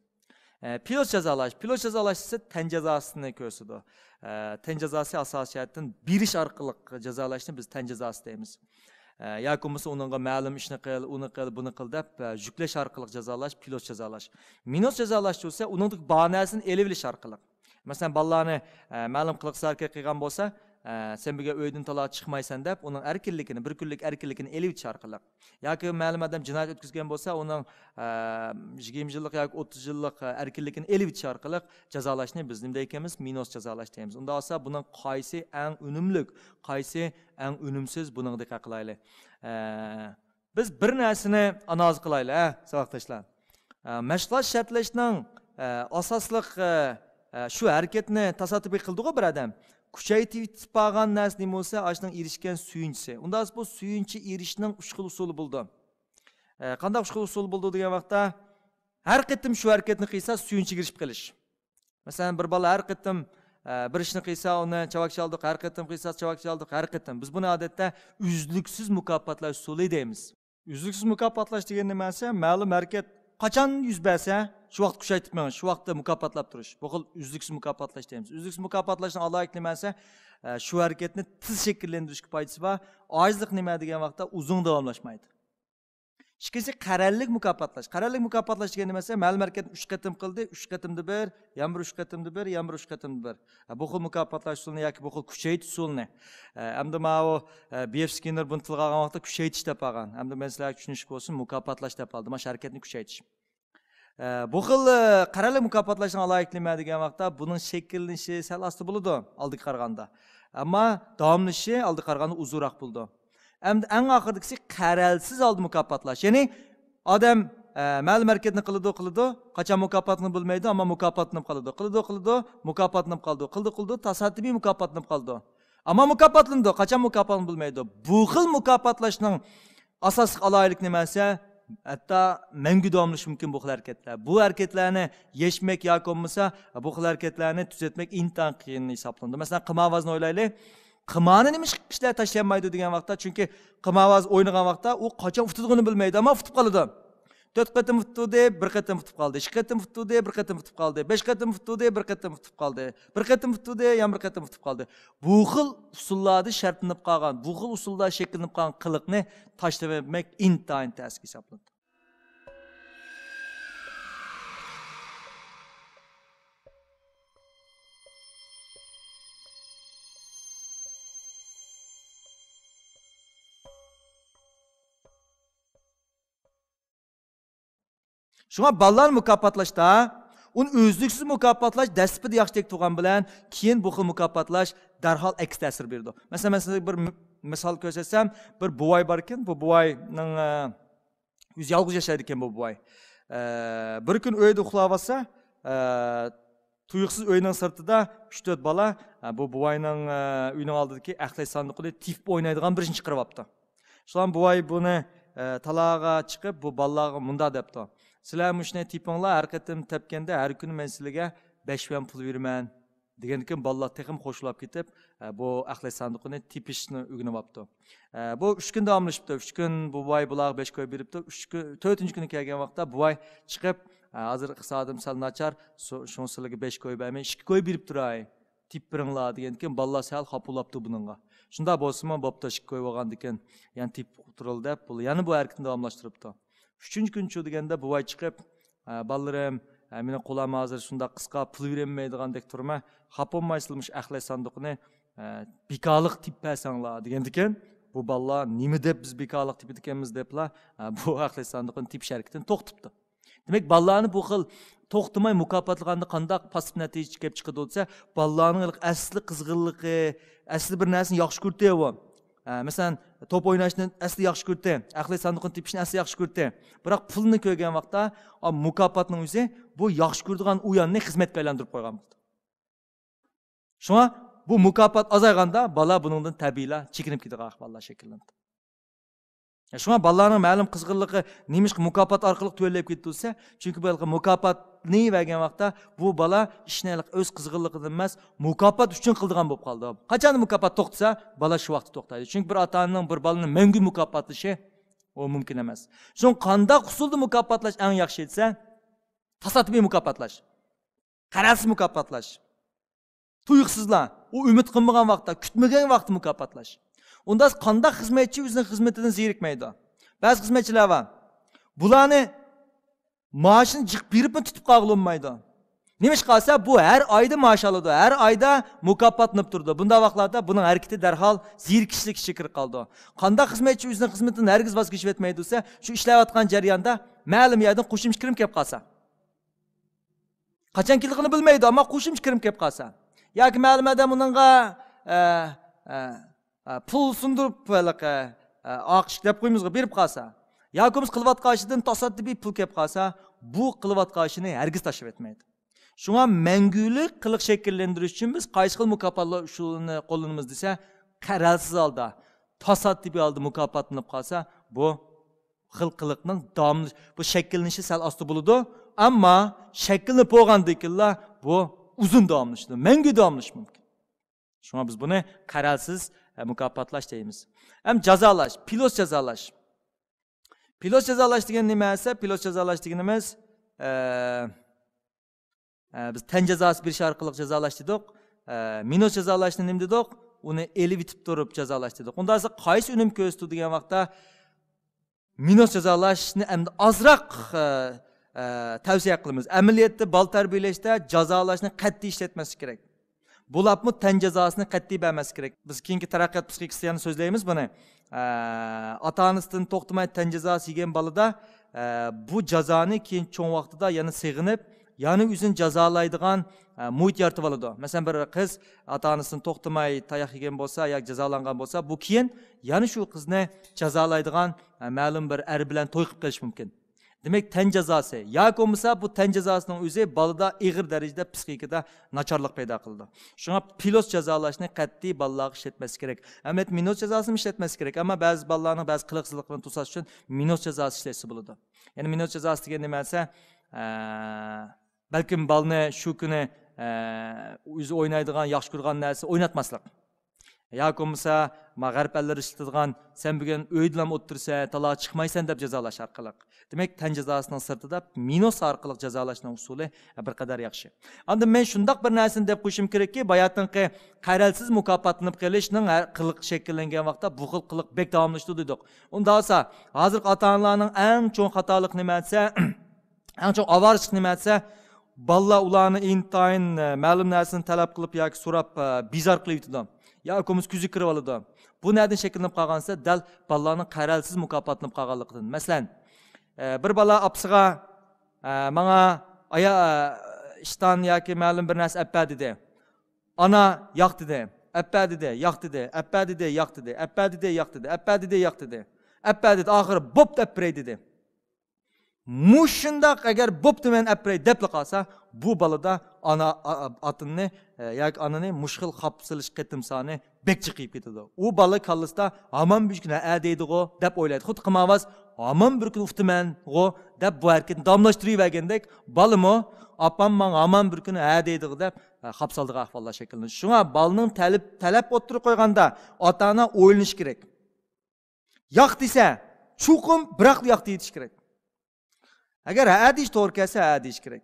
ئە، پلۇس جازالاش. پلۇس جازالاش دېسە تەن جازاسىنى كۆرسىتىدۇ. ئە، تەن جازاسى ئاساسىي جەھەتتىن بېرىش ئارقىلىق جازالاشنى بىز تەن جازاسى دەيمىز. ئە، ياكى بولمىسا ئۇنىڭغا مەلۇم ئىشنى قىل، ئۇنى قىل، بۇنى قىل دەپ، ئە، يۈكلەش ئارقىلىق جازالاش، پلۇس جازالاش. مىنۇس جازالاش بولسا ئۇنىڭدىكى بار نەرسىنى ئېلىۋېلىش ئارقىلىق. مەسىلەن، بالىلارنى، ئە، مەلۇم قىلىقسىز ھەرىكەت قىلغان بولسا، ئە، سەن بۈگۈن ئۆيدىن تالا چىقمايسەن دەپ، ئۇنىڭ ئەركىنلىكىنى، بىر كۈنلۈك ئەركىنلىكىنى ئېلىۋېتىش ئارقىلىق. ياكى مەلۇم ئادەم جىنايەت ئۆتكۈزگەن بولسا، ئۇنىڭ، ئە، يىگىرمە يىللىق ياكى ئوتتۇز يىللىق، ئە، ئەركىنلىكىنى ئېلىۋېتىش ئارقىلىق جازالاشنى بىز نېمە دەيدىكەنمىز؟ مىنۇس جازالاش دەيمىز. ئۇنداق بولسا، بۇنىڭ قايسى ئەڭ ئۈنۈملۈك، قايسى ئەڭ ئۈنۈمسىز، بۇنىڭغا دىققەت قىلايلى. ئە، بىز بىر نەرسىنى ئانالىز قىلايلى، ھە، ساۋاقداشلار. ئە، مەشغۇلات شەرتلەشنىڭ، ئە، ئاساسلىق، ئە، ئە، شۇ ھەرىكەتنى تاسادىپىي قىلدىغۇ بىر ئادەم. كۈچەيتىۋېتىپ بارغان نەرسە نېمە بولسا، ئاشۇنىڭ ئېرىشكەن سۆيۈنچىسى. ئۇنداق بولسا بۇ سۆيۈنچى ئېرىشىشنىڭ ئۈچ خىل ئۇسۇلى بولىدۇ. ئە، قانداق ئۈچ خىل ئۇسۇل بولىدۇ دېگەن ۋاقىتتا، ھەر قېتىم شۇ ھەرىكەتنى قىلسا، سۆيۈنچىگە ئېرىشىپ قېلىش. مەسىلەن، بىر بالا ھەر قېتىم، ئە، بىر ئىشنى قىلسا، ئۇنى چاۋاك چالدۇق، ھەر قېتىم قىلسا، چاۋاك چالدۇق، ھەر قېتىم. بىز بۇنى ئادەتتە ئۈزلۈكسىز مۇكاپاتلاش ئۇسۇلى دەيمىز. ئۈزلۈكسىز مۇكاپاتلاش دېگەن نېمە دېسە، مەلۇم ھەرىكەت قاچان يۈز بەرسە، شۇ ۋاقىت كۈچەيتىپ مېڭىش، شۇ ۋاقىتتا مۇكاپاتلاپ تۇرۇش. بۇ خىل ئۈزلۈكسىز مۇكاپاتلاش دەيمىز. ئۈزلۈكسىز مۇكاپاتلاشنىڭ ئالاھىدىلىكى نېمە دېسە، ئە، شۇ ھەرىكەتنى تېز شەكىللەندۈرۈشكە پايدىسى بار. ئاجىزلىق نېمە دېگەن ۋاقىتتا ئۇزۇن داۋاملاشمايدۇ. ئىككىنچىسى، قەرەللىك مۇكاپاتلاش. قەرەللىك مۇكاپاتلاش دېگەن نېمە دېسە، مەلۇم ھەرىكەتنى ئۈچ قېتىم قىلدى، ئۈچ قېتىمدا بىر، يەنە بىر ئۈچ قېتىمدا بىر، يەنە بىر ئۈچ قېتىمدا بىر. ھە، بۇ خىل مۇكاپاتلاش ئۇسۇلىنى ياكى بۇ خىل كۈچەيتىش ئۇسۇلىنى، ئە، ئەمدى ماۋۇ، ئە، بى ئېف سكىننېر بۇنى تىلغا ئالغان ۋاقىتتا كۈچەيتىش دەپ ئالغان. ئەمدى مەن سىلەرگە چۈشىنىشلىك بولسۇن، مۇكاپاتلاش دەپ ئالدىم. مانا شۇ ھەرىكەتنى كۈچەيتىش. ئە، بۇ خىل، ئە، قەرەللىك مۇكاپاتلاشنىڭ ئالاھىدىلىكى نېمە دېگەن ۋاقىتتا، بۇنىڭ شەكىللىنىشى سەل ئاستا بولىدۇ، ئالدىغا قارىغاندا. ئەمما داۋاملىشىشى ئالدىغا قارىغاندا ئۇزۇنراق بولىدۇ. ئەمدى ئەڭ ئاخىرىدىكىسى قەرەلسىز ھالدا مۇكاپاتلاش. يەنى ئادەم، ئە، مەلۇم ھەرىكەتنى قىلىدۇ، قىلىدۇ، قاچان مۇكاپاتلىنىپ بولمايدۇ، ئەمما مۇكاپاتلىنىپ قالىدۇ، قىلىدۇ، قىلىدۇ، مۇكاپاتلىنىپ قالىدۇ، قىلدى، قىلدى، تاسادىپىي مۇكاپاتلىنىپ قالىدۇ. ئەمما مۇكاپاتلىنىدۇ، قاچان مۇكاپاتلىنىپ بولمايدۇ. بۇ خىل مۇكاپاتلاشنىڭ ئاساسلىق ئالاھىدىلىكى نېمە دېسە، ھەتتا مەڭگۈ داۋاملىشىشى مۇمكىن بۇ خىل ھەرىكەتلەر. بۇ ھەرىكەتلەرنى يەشمەك ياكى بولمىسا بۇ خىل ھەرىكەتلەرنى تۈزەتمەك ئىنتايىن قىيىن ھېسابلىنىدۇ. مەسىلەن، قىمارۋازنى ئويلايلى. قىمارنى نېمىشقا كىشىلەر تاشلىيالمايدۇ دېگەن ۋاقىتتا، چۈنكى قىمارۋاز ئوينىغان ۋاقىتتا ئۇ قاچان ئۇتىدىغىنى بىلمەيدۇ، ئەمما ئۇتۇپ قالىدۇ. تۆت قېتىم ئۇتتۇردى، بىر قېتىم ئۇتۇپ قالدى. ئىككى قېتىم ئۇتتۇردى، بىر قېتىم ئۇتۇپ قالدى. بەش قېتىم ئۇتتۇردى، بىر قېتىم ئۇتۇپ قالدى. بىر قېتىم ئۇتتۇردى، يەنە بىر قېتىم ئۇتۇپ قالدى. بۇ خىل ئۇسۇللاردا شەرتلىنىپ قالغان، بۇ خىل ئۇسۇلدا شەكىللىنىپ قالغان قىلىقنى تاشلىۋەتمەك ئىنتايىن تەس ھېسابلىنىدۇ. شۇڭا بالىلارنى مۇكاپاتلاشتا، ئۇنى ئۈزلۈكسىز مۇكاپاتلاش، دەسلىپىدە ياخشى تەكتى قويغان بىلەن، كېيىن بۇ خىل مۇكاپاتلاش دەرھال ئەكس تەسىر بېرىدۇ. مەسىلەن، مەن سىزگە بىر م-، مىسال كۆرسەتسەم، بىر بوۋاي باركەن، بۇ بوۋاينىڭ، ئە، ئۆزى يالغۇز ياشايدىكەن بۇ بوۋاي. ئە، بىر كۈن ئۆيدە ئۇخلاۋاتسا، ئە، تۇيۇقسىز ئۆينىڭ سىرتىدا ئۈچ تۆت بالا، ئە، بۇ بوۋاينىڭ، ئە، ئۆيىنىڭ ئالدىدىكى ئەخلەت ساندۇقىنى تېپىپ ئوينايدىغان بىر ئىشنى چىقىرىۋاپتۇ. شۇڭا بوۋاي بۇنى، ئە، تالاغا چىقىپ، بۇ بالىلارغا مۇنداق دەپتۇ: «سىلەر مۇشۇنى تېپىڭلار، ھەر قېتىم تەپكەندە ھەر كۈنى مەن سىلەرگە بەش يۈەن پۇل بېرىمەن.» دېگەندىكىن بالىلار تېخىمۇ خۇشال بولۇپ كېتىپ، ئە، بۇ ئەخلەت ساندۇقىنى تېپىشنى ئۆگىنىۋاپتۇ. ئە، بۇ ئۈچ كۈن داۋاملىشىپتۇ. ئۈچ كۈن بۇ بوۋاي بۇلارغا بەش كوي بېرىپتۇ. ئۈچ كۈن، تۆتىنچى كۈنى كەلگەن ۋاقىتتا بۇ بوۋاي چىقىپ، ئە، ھازىر ئىقتىسادىم سەل ناچار، شۇ-، شۇڭا سىلەرگە بەش كوي بەرمەي، ئىككى كوي بېرىپ تۇراي. تېپىپ بېرىڭلار دېگەندىكىن بالىلار سەل خاپا بوپتۇ بۇنىڭغا. شۇنداق بولسىمۇ بوپتۇ، ئىككى كوي بولغاندىكىن يەنە تېپىپ تۇرۇلدى دەپ، بۇ-، يەنە بۇ ھەرىكىتىنى داۋاملاشتۇرۇپتۇ. ئۈچىنچى كۈنچۇ دېگەندە بوۋاي چىقىپ، «ئە، بالىلىرىم، ئە، مېنىڭ قولۇم ھازىر شۇنداق قىسقا، پۇل بېرەلمەيدىغاندەك تۇرمەن، خاپا بولمايسىلەر مۇشۇ ئەخلەت ساندۇقىنى، ئە، بىكارلىق تېپىپ بەرسەڭلار» دېگەندىكىن، بۇ بالىلار نېمە دەپ بىز بىكارلىق تېپىدىكەنمىز دەپلا، ئە، بۇ ئەخلەت ساندۇقىنى تېپىش ھەرىكىتىنى توختىتىپتۇ. دېمەك، بالىلارنى بۇ خىل توختىماي مۇكاپاتلىغاندا قانداق پاسسىپ نەتىجە كېلىپ چىقىدۇ دېسە، بالىلارنىڭ ھېلىقى ئەسلى قىزغىنلىقى، ئەسلى بىر نەرسىنى ياخشى كۆرىدۇ ئۇ. ئە، مەسىلەن، توپ ئويناشنى ئەسلى ياخشى كۆرىدۇ، ئەخلەت ساندۇقىنى تېپىشنى ئەسلى ياخشى كۆرىدۇ. بىراق پۇلنى كۆرگەن ۋاقىتتا، ئا، مۇكاپاتنىڭ ئۆزى بۇ ياخشى كۆرىدىغان ئۇياننى خىزمەتكە ئايلاندۇرۇپ قويغان بولىدۇ. شۇڭا بۇ مۇكاپات ئازايغاندا بالا بۇنىڭدىن تەبىئىيلا چېكىنىپ كېتىدىغان ئەھۋاللار شەكىللىنىدۇ. شۇڭا بالىلارنىڭ مەلۇم قىزغىنلىقى نېمىشقا مۇكاپات ئارقىلىق تۆۋەنلەپ كېتىدۇ دېسە، چۈنكى بۇ ھېلىقى مۇكاپاتنى بەرگەن ۋاقىتتا بۇ بالا ئىشنى ھېلىقى ئۆز قىزغىنلىقىدىن ئەمەس، مۇكاپات ئۈچۈن قىلىدىغان بولۇپ قالىدۇ. قاچان مۇكاپات توختىسا، بالا شۇ ۋاقىتتا توختايدۇ. چۈنكى بىر ئاتا-ئانىنىڭ بىر بالىنى مەڭگۈ مۇكاپاتلىشى ئۇ مۇمكىن ئەمەس. شۇڭا قانداق ئۇسۇلدا مۇكاپاتلاش ئەڭ ياخشى دېسە، تاسادىپىي مۇكاپاتلاش. قەرەلسىز مۇكاپاتلاش. تۇيۇقسىزلا، ئۇ ئۈمىد قىلمىغان ۋاقىتتا، كۈتمىگەن ۋاقىتتا مۇكاپاتلاش. ئۇندا قانداق خىزمەتچى ئۆزىنىڭ خىزمىتىدىن زېرىكمەيدۇ؟ بەزى خىزمەتچىلەر بار. بۇلارنى مائاشىنى جىق بېرىپمۇ تۇتۇپ قالغىلى بولمايدۇ. نېمىشقا دېسە، بۇ ھەر ئايدا مائاش ئالىدۇ، ھەر ئايدا مۇكاپاتلىنىپ تۇرىدۇ. بۇنداق ۋاقىتلاردا بۇنىڭ ھەرىكىتى دەرھال زېرىكىشلىك ئىچىگە كىرىپ قالىدۇ. قانداق خىزمەتچى ئۆزىنىڭ خىزمىتىدىن ھەرگىز ۋاز كېچىۋەتمەيدۇ دېسە، شۇ ئىشلەۋاتقان جەرياندا مەلۇم يەردىن قوشۇمچە كىرىم كېلىپ قالسا. قاچان كېلىدىغىنى بىلمەيدۇ، ئەمما قوشۇمچە كىرىم كېلىپ قالسا. ياكى مەلۇم ئادەم ئۇنىڭغا، ئە، ئە، ئە، پۇل سۇندۇرۇپ، ھېلىقى، ئە، ئاقىش دەپ قويىمىزغۇ، بېرىپ قالسا. ياكى بولمىسا قىلىۋاتقان ئىشىدىن تاسادىپىي پۇل كېلىپ قالسا، بۇ قىلىۋاتقان ئىشىنى ھەرگىز تاشلىۋەتمەيدۇ. شۇڭا مەڭگۈلۈك قىلىق شەكىللەندۈرۈش ئۈچۈن بىز قايسى خىل مۇكاپاتلاش ئۇسۇلىنى قوللىنىمىز دېسە، قەرەلسىز ھالدا، تاسادىپىي ھالدا مۇكاپاتلىنىپ قالسا، بۇ خىل قىلىقنىڭ داۋاملىش-، بۇ شەكىللىنىشى سەل ئاستا بولىدۇ، ئەمما شەكىللىنىپ بولغاندىن كېيىنلا بۇ ئۇزۇن داۋاملىشىدۇ، مەڭگۈ داۋاملىشىشى مۇمكىن. شۇڭا بىز بۇنى قەرەلسىز، ئە، مۇكاپاتلاش دەيمىز. ھەم جازالاش، پىلوس جازالاش. پىلوس جازالاش دېگەن نېمە دېسە، پىلوس جازالاش دېگىنىمىز، ئە، ئە، بىز تەن جازاسى بېرىش ئارقىلىق جازالاش دېدۇق. ئە، مىنۇس جازالاشنى نېمە دېدۇق؟ ئۇنى ئېلىۋېتىپ تۇرۇپ جازالاش دېدۇق. ئۇنداق بولسا قايسى ئۈنۈم كۆرسىتىدۇ دېگەن ۋاقىتتا، مىنۇس جازالاشنى ئەمدى ئازراق، ئە، ئە، تەۋسىيە قىلىمىز. ئەمەلىيەتتە بالا تەربىيەلەشتە جازالاشنى قەتئىي ئىشلەتمەسلىك كېرەك. بولۇپمۇ تەن جازاسىنى قەتئىي بەرمەسلىك كېرەك. بىز كېيىنكى تەرەققىيات پسىخىكىسىدا يەنە سۆزلەيمىز بۇنى. ئە، ئاتا-ئانىسىدىن توختىماي تەن جازاسى يېگەن بالىدا، ئە، بۇ جازانى كېيىن چوڭ ۋاقتىدا يەنە سېغىنىپ، يەنە ئۆزىنى جازالايدىغان، ئە، مۇھىت يارىتىۋالىدۇ. مەسىلەن، بىر قىز ئاتا-ئانىسىدىن توختىماي تاياق يېگەن بولسا ياكى جازالانغان بولسا، بۇ كېيىن يەنە شۇ قىزنى جازالايدىغان، ئە، مەلۇم بىر ئەر بىلەن توي قىلىپ قېلىشى مۇمكىن. دېمەك، تەن جازاسى ياكى بولمىسا بۇ تەن جازاسىنىڭ ئۆزى بالىدا ئېغىر دەرىجىدە پسىخىكىدا ناچارلىق پەيدا قىلىدۇ. شۇڭا پىلوس جازالاشنى قەتئىي بالىلارغا ئىشلەتمەسلىك كېرەك. ئەمەلىيەتتە مىنۇس جازاسىنى ئىشلەتمەسلىك كېرەك، ئەمما بەزى بالىلارنىڭ بەزى قىلىقسىزلىقلىرىنى توساش ئۈچۈن مىنۇس جازاسى ئىشلەتسە بولىدۇ. يەنى مىنۇس جازاسى دېگەن نېمە دېسە، ئە، بەلكىم بالىنى شۇ كۈنى، ئە، ئۆزى ئوينايدىغان، ياخشى كۆرىدىغان نەرسە ئويناتماسلىق. ياكى بولمىسا، ما غەرب ئەللىرى ئىشلىتىدىغان، سەن بۈگۈن ئۆيدىلا ئولتۇرىسەن، تالا چىقمايسەن دەپ جازالاش ئارقىلىق. دېمەك، تەن جازاسىنىڭ سىرتىدا مىنۇس ئارقىلىق جازالاشنىڭ ئۇسۇلى بىر قەدەر ياخشى. ئاندىن مەن شۇنداق بىر نەرسىنى دەپ قويۇشۇم كېرەككى، باياتىنقى قەرەلسىز مۇكاپاتلىنىپ قېلىشنىڭ ھە-، قىلىق شەكىللەنگەن ۋاقىتتا بۇ خىل قىلىق بەك داۋاملىشىدۇ دېدۇق. ئۇنداق بولسا، ھازىرقى ئاتا-ئانىلارنىڭ ئەڭ چوڭ خاتالىقى نېمە دېسە، ئەڭ چوڭ ئاۋارىچىلىك نېمە دېسە، بالىلار ئۇلارنى ئىنتايىن، ئە، مەلۇم نەرسىنى تەلەپ قىلىپ ياكى سوراپ، ئە، بىزار قىلىۋېتىدۇ. ياكى بولمىسا كۆزى كىرىۋالىدۇ. بۇ نەدىن شەكىللىنىپ قالغان دېسە، دەل بالىلارنىڭ قەرەلسىز مۇكاپاتلىنىپ قالغانلىقىدىن. مەسىلەن، ئە، بىر بالا ئاپىسىغا، ئە، ماڭا ئايا، ئە، ئىشتان ياكى مەلۇم بىر نەرسە ئەپ بەر دېدى. ئانا ياق دېدى، ئەپ بەر دېدى، ياق دېدى، ئەپ بەر دېدى، ياق دېدى، ئەپ بەر دېدى، ياق دېدى، ئەپ بەر دېدى، ياق دېدى. ئەپ بەر دېدى، ئاخىرى بوپتۇ، ئەپ بېرەي دېدى. مۇشۇنداق ئەگەر بوپتۇ مەن ئەپ بېرەي دەپلا قالسا، بۇ بالىدا ئانا، ئا-، ئا-، ئاتىنى، ئە، ياكى ئانىنى مۇشۇ خىل خاپسىلىش قېتىم سانى بەك جىقىيىپ كېتىدۇ. ئۇ بالا كاللىسىدا ھامان بىر كۈنى ھە دەيدىغۇ دەپ ئويلايدۇ. خۇددى قىمارۋاز ھامان بىر كۈنى ئۇتىمەنغۇ دەپ بۇ ھەرىكەتنى داۋاملاشتۇرۇۋەرگەندەك، بالىمۇ ئاپام ماڭا ھامان بىر كۈنى ھە دەيدىغۇ دەپ، ئە، خاپسالىدىغان ئەھۋاللار شەكىللىنىدۇ. شۇڭا بالىنىڭ تەلىپ، تەلەپ ئوتتۇرىغا قويغاندا ئاتا-ئانا ئويلىنىشى كېرەك. ياق دېسە، چوقۇم بىراقلا ياق دېيىش كېرەك. ئەگەر ھە دېيىش توغرا كەلسە، ھە دېيىش كېرەك.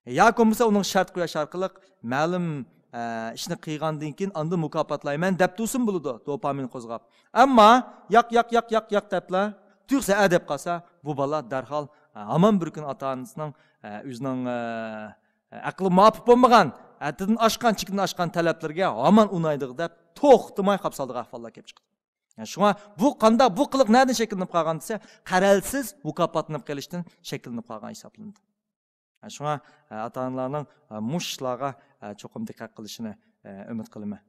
ياكى بولمىسا ئۇنىڭ شەرت قويۇش ئارقىلىق مەلۇم، ئە، ئىشنى قىلغاندىن كېيىن ئاندىن مۇكاپاتلايمەن دەپ تۇرسىمۇ بولىدۇ، دوپامىن قوزغاپ. ئەمما ياق، ياق، ياق، ياق، ياق دەپلا، تۇيۇقسىز ھە دەپ قالسا، بۇ بالا دەرھال، ئە، ھامان بىر كۈنى ئاتا-ئانىسىنىڭ، ئە، ئۆزىنىڭ، ئە، ئەقلى مۇۋاپىق بولمىغان، ھەددىدىن ئاشقان، چېكىدىن ئاشقان تەلەپلىرىگە ھامان ئۇنايدىغۇ دەپ توختىماي خاپسالىدىغان ئەھۋاللار كېلىپ چىقىدۇ. يەنى شۇڭا بۇ قانداق، بۇ قىلىق نەدىن شەكىللىنىپ قالغان دېسە، قەرەلسىز مۇكاپاتلىنىپ قېلىشتىن شەكىللىنىپ قالغان ھېسابلىنىدۇ. يەنى شۇڭا، ئە، ئاتا-ئانىلارنىڭ، ئە، مۇشۇ ئىشلارغا، ئە، چوقۇم دىققەت قىلىشىنى، ئە، ئۈمىد قىلىمەن.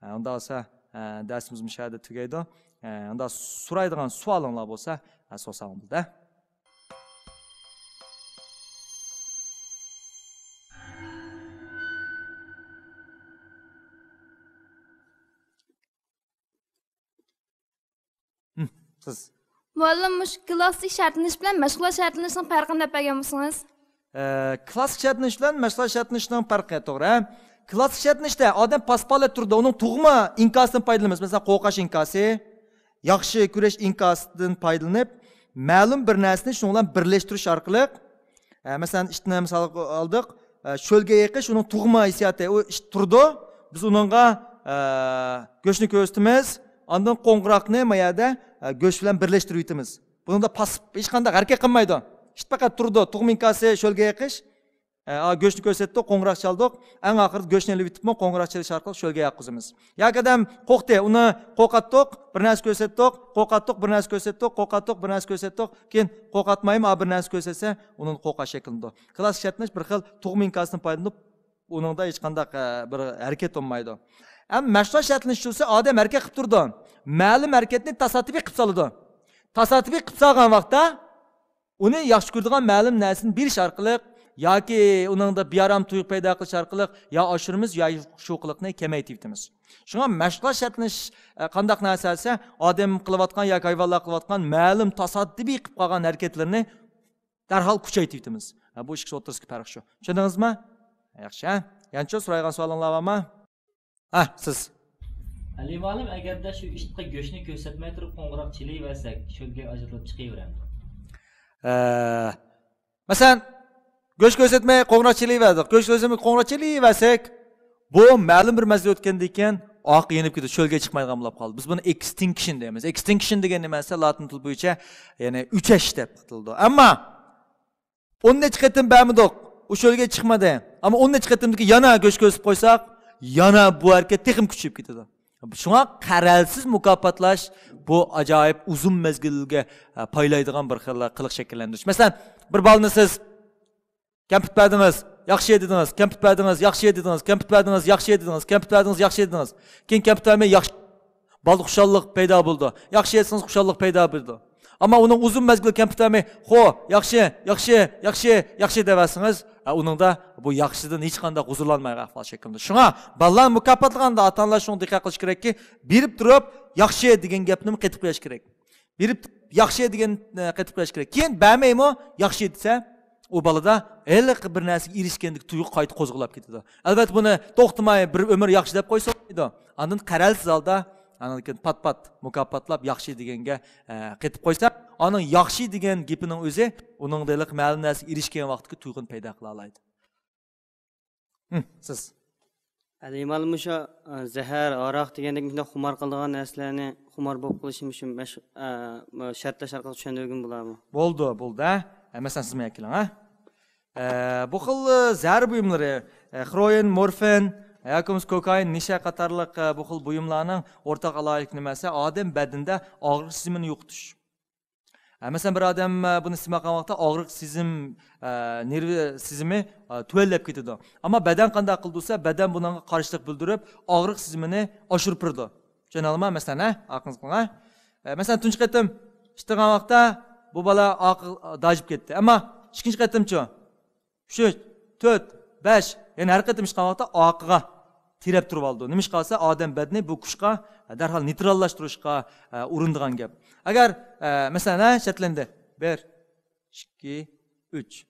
ئۇنداق بولسا، دەرسىمىز مۇشۇ يەردە تۈگەيدۇ. ئۇنداق سورايدىغان سوئالىڭلار بولسا، سورىساڭلار بولىدۇ. ھىم، قىز. مۇئەللىم، مۇشۇ كلاسسىك شەرتلىنىش بىلەن مەشغۇلات شەرتلىنىشنىڭ پەرقىنى دەپ بەرگەن بولسىڭىز. ئە، كلاسسىك شەرتلىنىش بىلەن مەشغۇلات شەرتلىنىشنىڭ پەرقى، توغرا. كلاسسىك شەرتلىنىشتە ئادەم پاسپالە تۇرىدۇ، ئۇنىڭ تۇغما ئىنكاسىدىن پايدىلىنىمىز. مەسىلەن، قورقاش ئىنكاسى، ياخشى كۈرەش ئىنكاسىدىن پايدىلىنىپ، مەلۇم بىر نەرسىنى شۇنىڭ بىلەن بىرلەشتۈرۈش ئارقىلىق، ئە، مەسىلەن، ئىتنى مىسالغا ئالدۇق، ئە، شۆلگە يېقىش، ئۇنىڭ تۇغما ھېسسىياتى، ئۇ ئىت تۇرىدۇ، بىز ئۇنىڭغا، ئە، گۆشنى كۆرسىتىمىز، ئاندىن قوڭغۇراقنى ما يەردە، ئە، گۆش بىلەن بىرلەشتۈرۈۋېتىمىز. بۇنىڭدا پاسسىپ، ھېچقانداق ھەرىكەت قىلمايدۇ. ئىت پەقەت تۇرىدۇ، تۇغما ئىنكاسى، شۆلگە يېقىش. ئە، گۆشنى كۆرسەتتۇق، قوڭغۇراق چالدۇق. ئەڭ ئاخىرىدا گۆشنى ئېلىۋېتىپمۇ قوڭغۇراق چېلىش ئارقىلىق شۆلگە ياققۇزىمىز. ياكى ئادەم قورقتى، ئۇنى قورقاتتۇق، بىر نەرسە كۆرسەتتۇق، قورقاتتۇق، بىر نەرسە كۆرسەتتۇق، قورقاتتۇق، بىر نەرسە كۆرسەتتۇق. كېيىن قورقاتمايمۇ، بىر نەرسە كۆرسەتسە، ئۇنىڭدا قورقاش شەكىللىنىدۇ. كلاسسىك شەرتلىنىش بىر خىل تۇغما ئىنكاسىدىن پايدىلىنىپ، ئۇنىڭدا ھېچقانداق، ئە، بىر ھەرىكەت بولمايدۇ. ئەمما مەشغۇلات شەرتلىنىش بولسا ئادەم ھەرىكەت قىلىپ تۇرىدۇ. مەلۇم ھەرىكەتنى تاسادىپىي قىلىپ سالىدۇ. تاسادىپىي قىلىپ سالغان ۋاقىتتا ئۇنى ياخشى كۆرىدىغان مەلۇم نەرسىنى بېرىش ئارقىلىق ياكى ئۇنىڭدا بىئارام تۇيغۇ پەيدا قىلىش ئارقىلىق يا ئاشۇرىمىز، يا شۇ قىلىقنى كېمەيتىۋېتىمىز. شۇڭا مەشغۇلات شەرتلىنىش، ئە، قانداق نەرسە دېسە، ئادەم قىلىۋاتقان ياكى ھايۋانلار قىلىۋاتقان مەلۇم تاسادىپىي قىلىپ قالغان ھەرىكەتلىرىنى دەرھال كۈچەيتىۋېتىمىز. ھە، بۇ ئىككىسى ئوتتۇرىسىدىكى پەرق شۇ. چۈشەندىڭىزمۇ؟ ياخشى، ھە؟ يەنىچۇ سورايدىغان سوئالىڭلار بارمۇ؟ ھە، سىز. ئەلى مۇئەللىم، ئەگەردە شۇ ئىتقا گۆشنى كۆرسەتمەي تۇرۇپ قوڭغۇراق چېلىۋەرسەك، شۆلگە ئاجرىلىپ چىقىۋېرەمدۇ؟ ئە، مەسىلەن، گۆش كۆرسەتمەي قوڭغۇراق چېلىۋەردۇق. گۆش كۆرسەتمەي قوڭغۇراق چېلىۋەرسەك، بۇ مەلۇم بىر مەزگىل ئۆتكەندىن كېيىن ئارقا يېنىپ كېتىدۇ، شۆلگە چىقمايدىغان بولۇپ قالىدۇ. بىز بۇنى ئېكستىنكشن دەيمىز. ئېكستىنكشن دېگەن نېمە دېسە، لاتىن تىلى بويىچە، يەنى ئۆچەش دەپ ئاتىلىدۇ. ئەمما ئون نەچچە قېتىم بەرمىدۇق، ئۇ شۆلگە چىقمىدى. ئەمما ئون نەچچە قېتىمدىن كېيىن يەنە گۆش كۆرسىتىپ قويساق، يەنە بۇ ھەرىكەت تېخىمۇ كۈچىيىپ كېتىدۇ. شۇڭا قەرەلسىز مۇكاپاتلاش بۇ ئاجايىپ ئۇزۇن مەزگىلگە، ئە، پايلايدىغان بىر خىل قىلىق شەكىللەندۈرۈش. مەسىلەن، بىر بالىنى سىز كەمپۈت بەردىڭىز، ياخشى دېدىڭىز، كەمپۈت بەردىڭىز، ياخشى دېدىڭىز، كەمپۈت بەردىڭىز، ياخشى دېدىڭىز، كەمپۈت بەردىڭىز، ياخشى دېدىڭىز. كېيىن كەمپۈت بەرمەي ياخشى، بالىدا خۇشاللىق پەيدا بولىدۇ. ياخشى ئېيتسىڭىز خۇشاللىق پەيدا بولىدۇ. ئەمما ئۇنىڭ ئۇزۇن مەزگىل كەمپۈت بەرمەي، خو، ياخشى، ياخشى، ياخشى، ياخشى دەۋەرسىڭىز، ئە، ئۇنىڭدا بۇ ياخشىدىن ھېچقانداق ھۇزۇرلانمايدىغان ئەھۋال شەكىللىنىدۇ. شۇڭا بالىلارنى مۇكاپاتلىغاندا ئاتا-ئانىلار شۇڭا دىققەت قىلىش كېرەككى، بېرىپ تۇرۇپ ياخشى دېگەن گەپنىمۇ قېتىپ قويۇش كېرەك. بېرىپ ياخشى دېگەن، ئە، قېتىپ قويۇش كېرەك. كېيىن بەرمەيمۇ، ياخشى دېسە، ئۇ بالىدا ھېلىقى بىر نەرسىگە ئېرىشكەندىكى تۇيغۇ قايتا قوزغىلاپ كېتىدۇ. ئەلۋەتتە، بۇنى توختىماي بىر ئۆمۈر ياخشى دەپ قويسا بولمايدۇ. ئاندىن قەرەلسىز ھالدا، ئاندىن كېيىن پات-پات مۇكاپاتلاپ، ياخشى دېگەنگە، ئە، قېتىپ قويسا، ئانىڭ ياخشى دېگەن گېپىنىڭ ئۆزى ئۇنىڭدا ھېلىقى مەلۇم نەرسىگە ئېرىشكەن ۋاقتىدىكى تۇيغۇنى پەيدا قىلالايدۇ. ھىم، سىز. ئەلى مۇئەللىم، مۇشۇ، ئە، زەھەر، ھاراق دېگەندەك مۇشۇنداق خۇمار قىلىدىغان نەرسىلەرنى خۇمار بولۇپ قېلىشى مۇشۇ مەش-، ئە، شەرتلەش ئارقىلىق چۈشەندۈرگىلى بولارمۇ؟ بولىدۇ، بولىدۇ، ھە. ئە، مەسىلەن، سىزمۇ ئەكېلىڭ، ھە. ئە، بۇ خىل، ئە، زەھەر بۇيۇملىرى، ئە، خروئىن، مورفىن ياكى بولمىسا كوكائىن، نېشە قاتارلىق، ئە، بۇ خىل بۇيۇملارنىڭ ئورتاق ئالاھىدىلىكى نېمە دېسە، ئادەم بەدىنىدە ئاغرىق سېزىمىنى يوقىتىش. ئە، مەسىلەن، بىر ئادەم، ئە، بۇنى ئىستېمال قىلغان ۋاقىتتا ئاغرىق سېزىم، ئە، نېرۋا سېزىمى، ئە، تۆۋەنلەپ كېتىدۇ. ئەمما بەدەن قانداق قىلىدۇ دېسە، بەدەن بۇنىڭغا قارشىلىق بىلدۈرۈپ، ئاغرىق سېزىمىنى ئاشۇرۇپ بېرىدۇ. چۈشەنەلىما؟ مەسىلەن، ھە؟ ئاقىڭىز قىلىڭ، ھە؟ ئە، مەسىلەن، تۇنجى قېتىم ئىچتىرغان ۋاقىتتا بۇ بالا ئارقىغا داجىپ كەتتى. ئەمما ئىككىنچى قېتىمچۇ؟ ئۈچ، تۆت، بەش، يەنى ھەر قېتىم ئىچقان ۋاقىتتا ئارقىغا تىرەپ تۇرۇۋالىدۇ. نېمىشقا دېسە، ئادەم بەدىنى بۇ كۈچقە، ئە، دەرھال نېيتراللاشتۇرۇشقا، ئە، ئۇرۇنىدىغان گەپ. ئەگەر، ئە، مەسىلەن، ھە، شەرتلەندى. بىر، ئىككى، ئۈچ.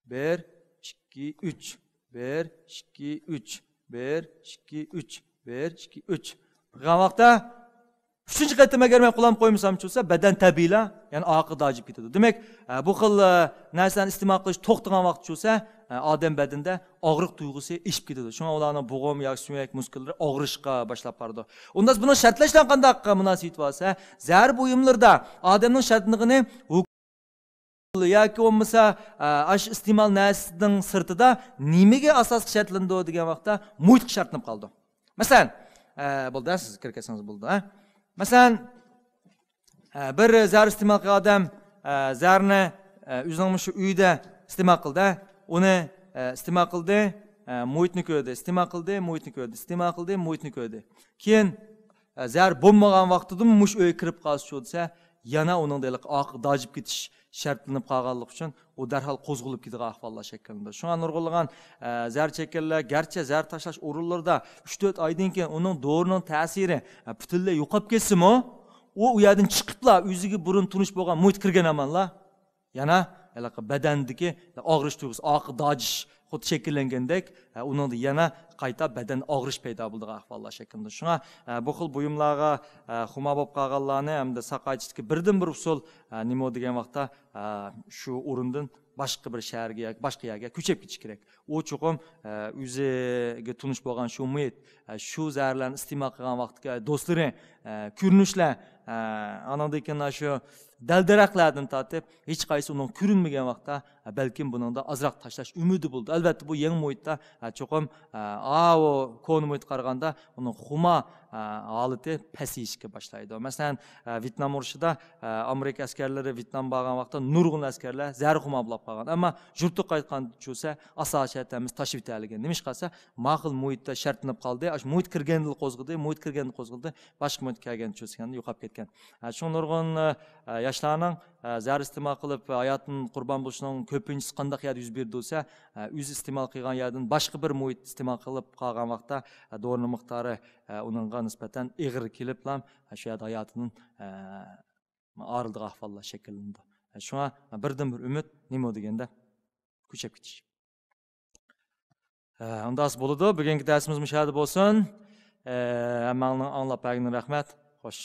بىر، ئىككى، ئۈچ. بىر، ئىككى، ئۈچ. بىر، ئىككى، ئۈچ. بىر، ئىككى، ئۈچ. قىلغان ۋاقىتتا ئۈچىنچى قېتىم ئەگەر مەن قولامنى قويمىسامچۇ دېسە، بەدەن تەبىئىيلا، يەنى ئارقىغا داجىپ كېتىدۇ. دېمەك، ئە، بۇ خىل، ئە، نەرسىلەرنى ئىستېمال قىلىش توختىغان ۋاقىتچۇ دېسە، ئە، ئادەم بەدىنىدە ئاغرىق تۇيغۇسى ئېشىپ كېتىدۇ. شۇڭا ئۇلارنىڭ بوغۇم ياكى سۆڭەك مۇسكۇللىرى ئاغرىشقا باشلاپ بارىدۇ. ئۇنداق بۇنىڭ شەرتلەش بىلەن قانداق مۇناسىۋىتى بار دېسە، زەھەر بۇيۇملىرىدا ئادەمنىڭ شەرتلىنىدىغىنى ياكى بولمىسا، ئە، ئاشۇ ئىستېمال نەرسىنىڭ سىرتىدا نېمىگە ئاساسلىق شەرتلىنىدۇ دېگەن ۋاقىتتا، مۇھىتقا شەرتلىنىپ قالىدۇ. مەسىلەن، ئە، بولدى، سىز كىرىپ كەتسىڭىز بولىدۇ، ھە. مەسىلەن، ئە، بىر زەھەر ئىستېمال قىلغان ئادەم، ئە، زەھەرنى، ئە، ئۆزىنىڭ مۇشۇ ئۆيىدە ئىستېمال قىلدى، ھە. ئۇنى، ئە، ئىستېمال قىلدى، ئە، مۇھىتنى كۆردى، ئىستېمال قىلدى، مۇھىتنى كۆردى، ئىستېمال قىلدى، مۇھىتنى كۆردى. كېيىن، ئە، زەھەر بولمىغان ۋاقتىدىمۇ مۇشۇ ئۆيگە كىرىپ قالسىچۇ دېسە، يەنە ئۇنىڭدا ھېلىقى ئارقىغا داجىپ كېتىش شەرتلىنىپ قالغانلىقى ئۈچۈن، ئۇ دەرھال قوزغىلىپ كېتىدىغان ئەھۋاللار شەكىللىنىدۇ. شۇڭا نۇرغۇنلىغان، ئە، زەھەر چەككەنلەر گەرچە زەھەر تاشلاش ئورۇنلىرىدا ئۈچ تۆت ئايدىن كېيىن ئۇنىڭ دورىنىڭ تەسىرى، ئە، پۈتۈنلەي يوقاپ كەتسىمۇ، ئۇ، ئۇ يەردىن چىقىپلا ئۆزىگە بۇرۇن تونۇش بولغان مۇھىتقا كىرگەن ئامانلا، يەنە ھېلىقى بەدەندىكى ئاغرىش تۇيغۇسى، ئارقا داجىش خۇددى شەكىللەنگەندەك، ئە، ئۇنىڭدا يەنە قايتا بەدەن ئاغرىش پەيدا بولىدىغان ئەھۋاللار شەكىللىنىدۇ. شۇڭا، ئە، بۇ خىل بۇيۇملارغا، ئە، خۇمار بولۇپ قالغانلارنى ھەمدە ساقايتىشتىكى بىردىنبىر ئۇسۇل، ئە، نېمە دېگەن ۋاقىتتا، ئە، شۇ ئورۇندىن باشقا بىر شەھەرگە ياكى باشقا يەرگە كۆچۈپ كېتىش كېرەك. ئۇ چوقۇم، ئە، ئۆزىگە تونۇش بولغان شۇ مۇھىت، ئە، شۇ زەھەرلەرنى ئىستېمال قىلغان ۋاقىتتىكى دوستلىرى، ئە، كۆرۈنۈشلەر، ئە، ئانىڭدىن كېيىن شۇ دەل-دەرەخلەردىن تارتىپ ھېچقايسى ئۇنىڭغا كۆرۈنمىگەن ۋاقىتتا، ئە، بەلكىم بۇنىڭدا ئازراق تاشلاش ئۈمىدى بولىدۇ. ئەلۋەتتە، بۇ يېڭى مۇھىتتا، ئە، چوقۇم، ئە، ئاۋۇ كونا مۇھىتقا قارىغاندا ئۇنىڭ خۇمار، ئە، ھالىتى پەسىيىشكە باشلايدۇ. مەسىلەن، ئە، ۋيېتنام ئۇرۇشىدا، ئە، ئامېرىكا ئەسكەرلىرى ۋيېتنامغا بارغان ۋاقىتتا نۇرغۇن ئەسكەرلەر زەھەر خۇمار بولاپ قالغان. ئەمما يۇرتىغا قايتقاندا چۈشۈرسە، ئاساسىي شەرت ھەممىسى تاشلىۋېتەلىگەن. نېمىشقا دېسە، ما خىل مۇھىتتا شەرتلىنىپ قالدى. ئاشۇ مۇھىت كىرگەندىلا قوزغىدى، مۇھىت كىرگەندە قوزغىلدى، باشقا مۇھىتقا كەلگەندە چۈشۈرسە يوقاپ كەتكەن. ئە، شۇڭا نۇرغۇن، ئە، ياشلارنىڭ، ئە، زەھەر ئىستېمال قىلىپ، ھاياتىدىن قۇربان بولۇشىنىڭ كۆپىنچىسى قانداق يەردە يۈز بېرىدۇ دېسە، ئە، ئۆزى ئىستېمال قىلغان يەردىن باشقا بىر مۇھىت ئىستېمال قىلىپ قالغان ۋاقىتتا، ئە، دورىنىڭ مىقدارى، ئە، ئۇنىڭغا نىسبەتەن ئېغىر كېلىپلا، ئە، شۇ يەردە ھاياتىدىن، ئە، ئايرىلىدىغان ئەھۋاللار شەكىللىنىدۇ. ئە، شۇڭا بىردىنبىر ئۈمىد نېمە دېگەندە، كۆچۈپ كېتىش. ھە، ئۇنداق بولىدۇ. بۈگۈنكى دەرسىمىز مۇشۇ يەردە بولسۇن. ھەممەڭلارنىڭ ئاڭلاپ بەرگىنىگە رەھمەت. خوش.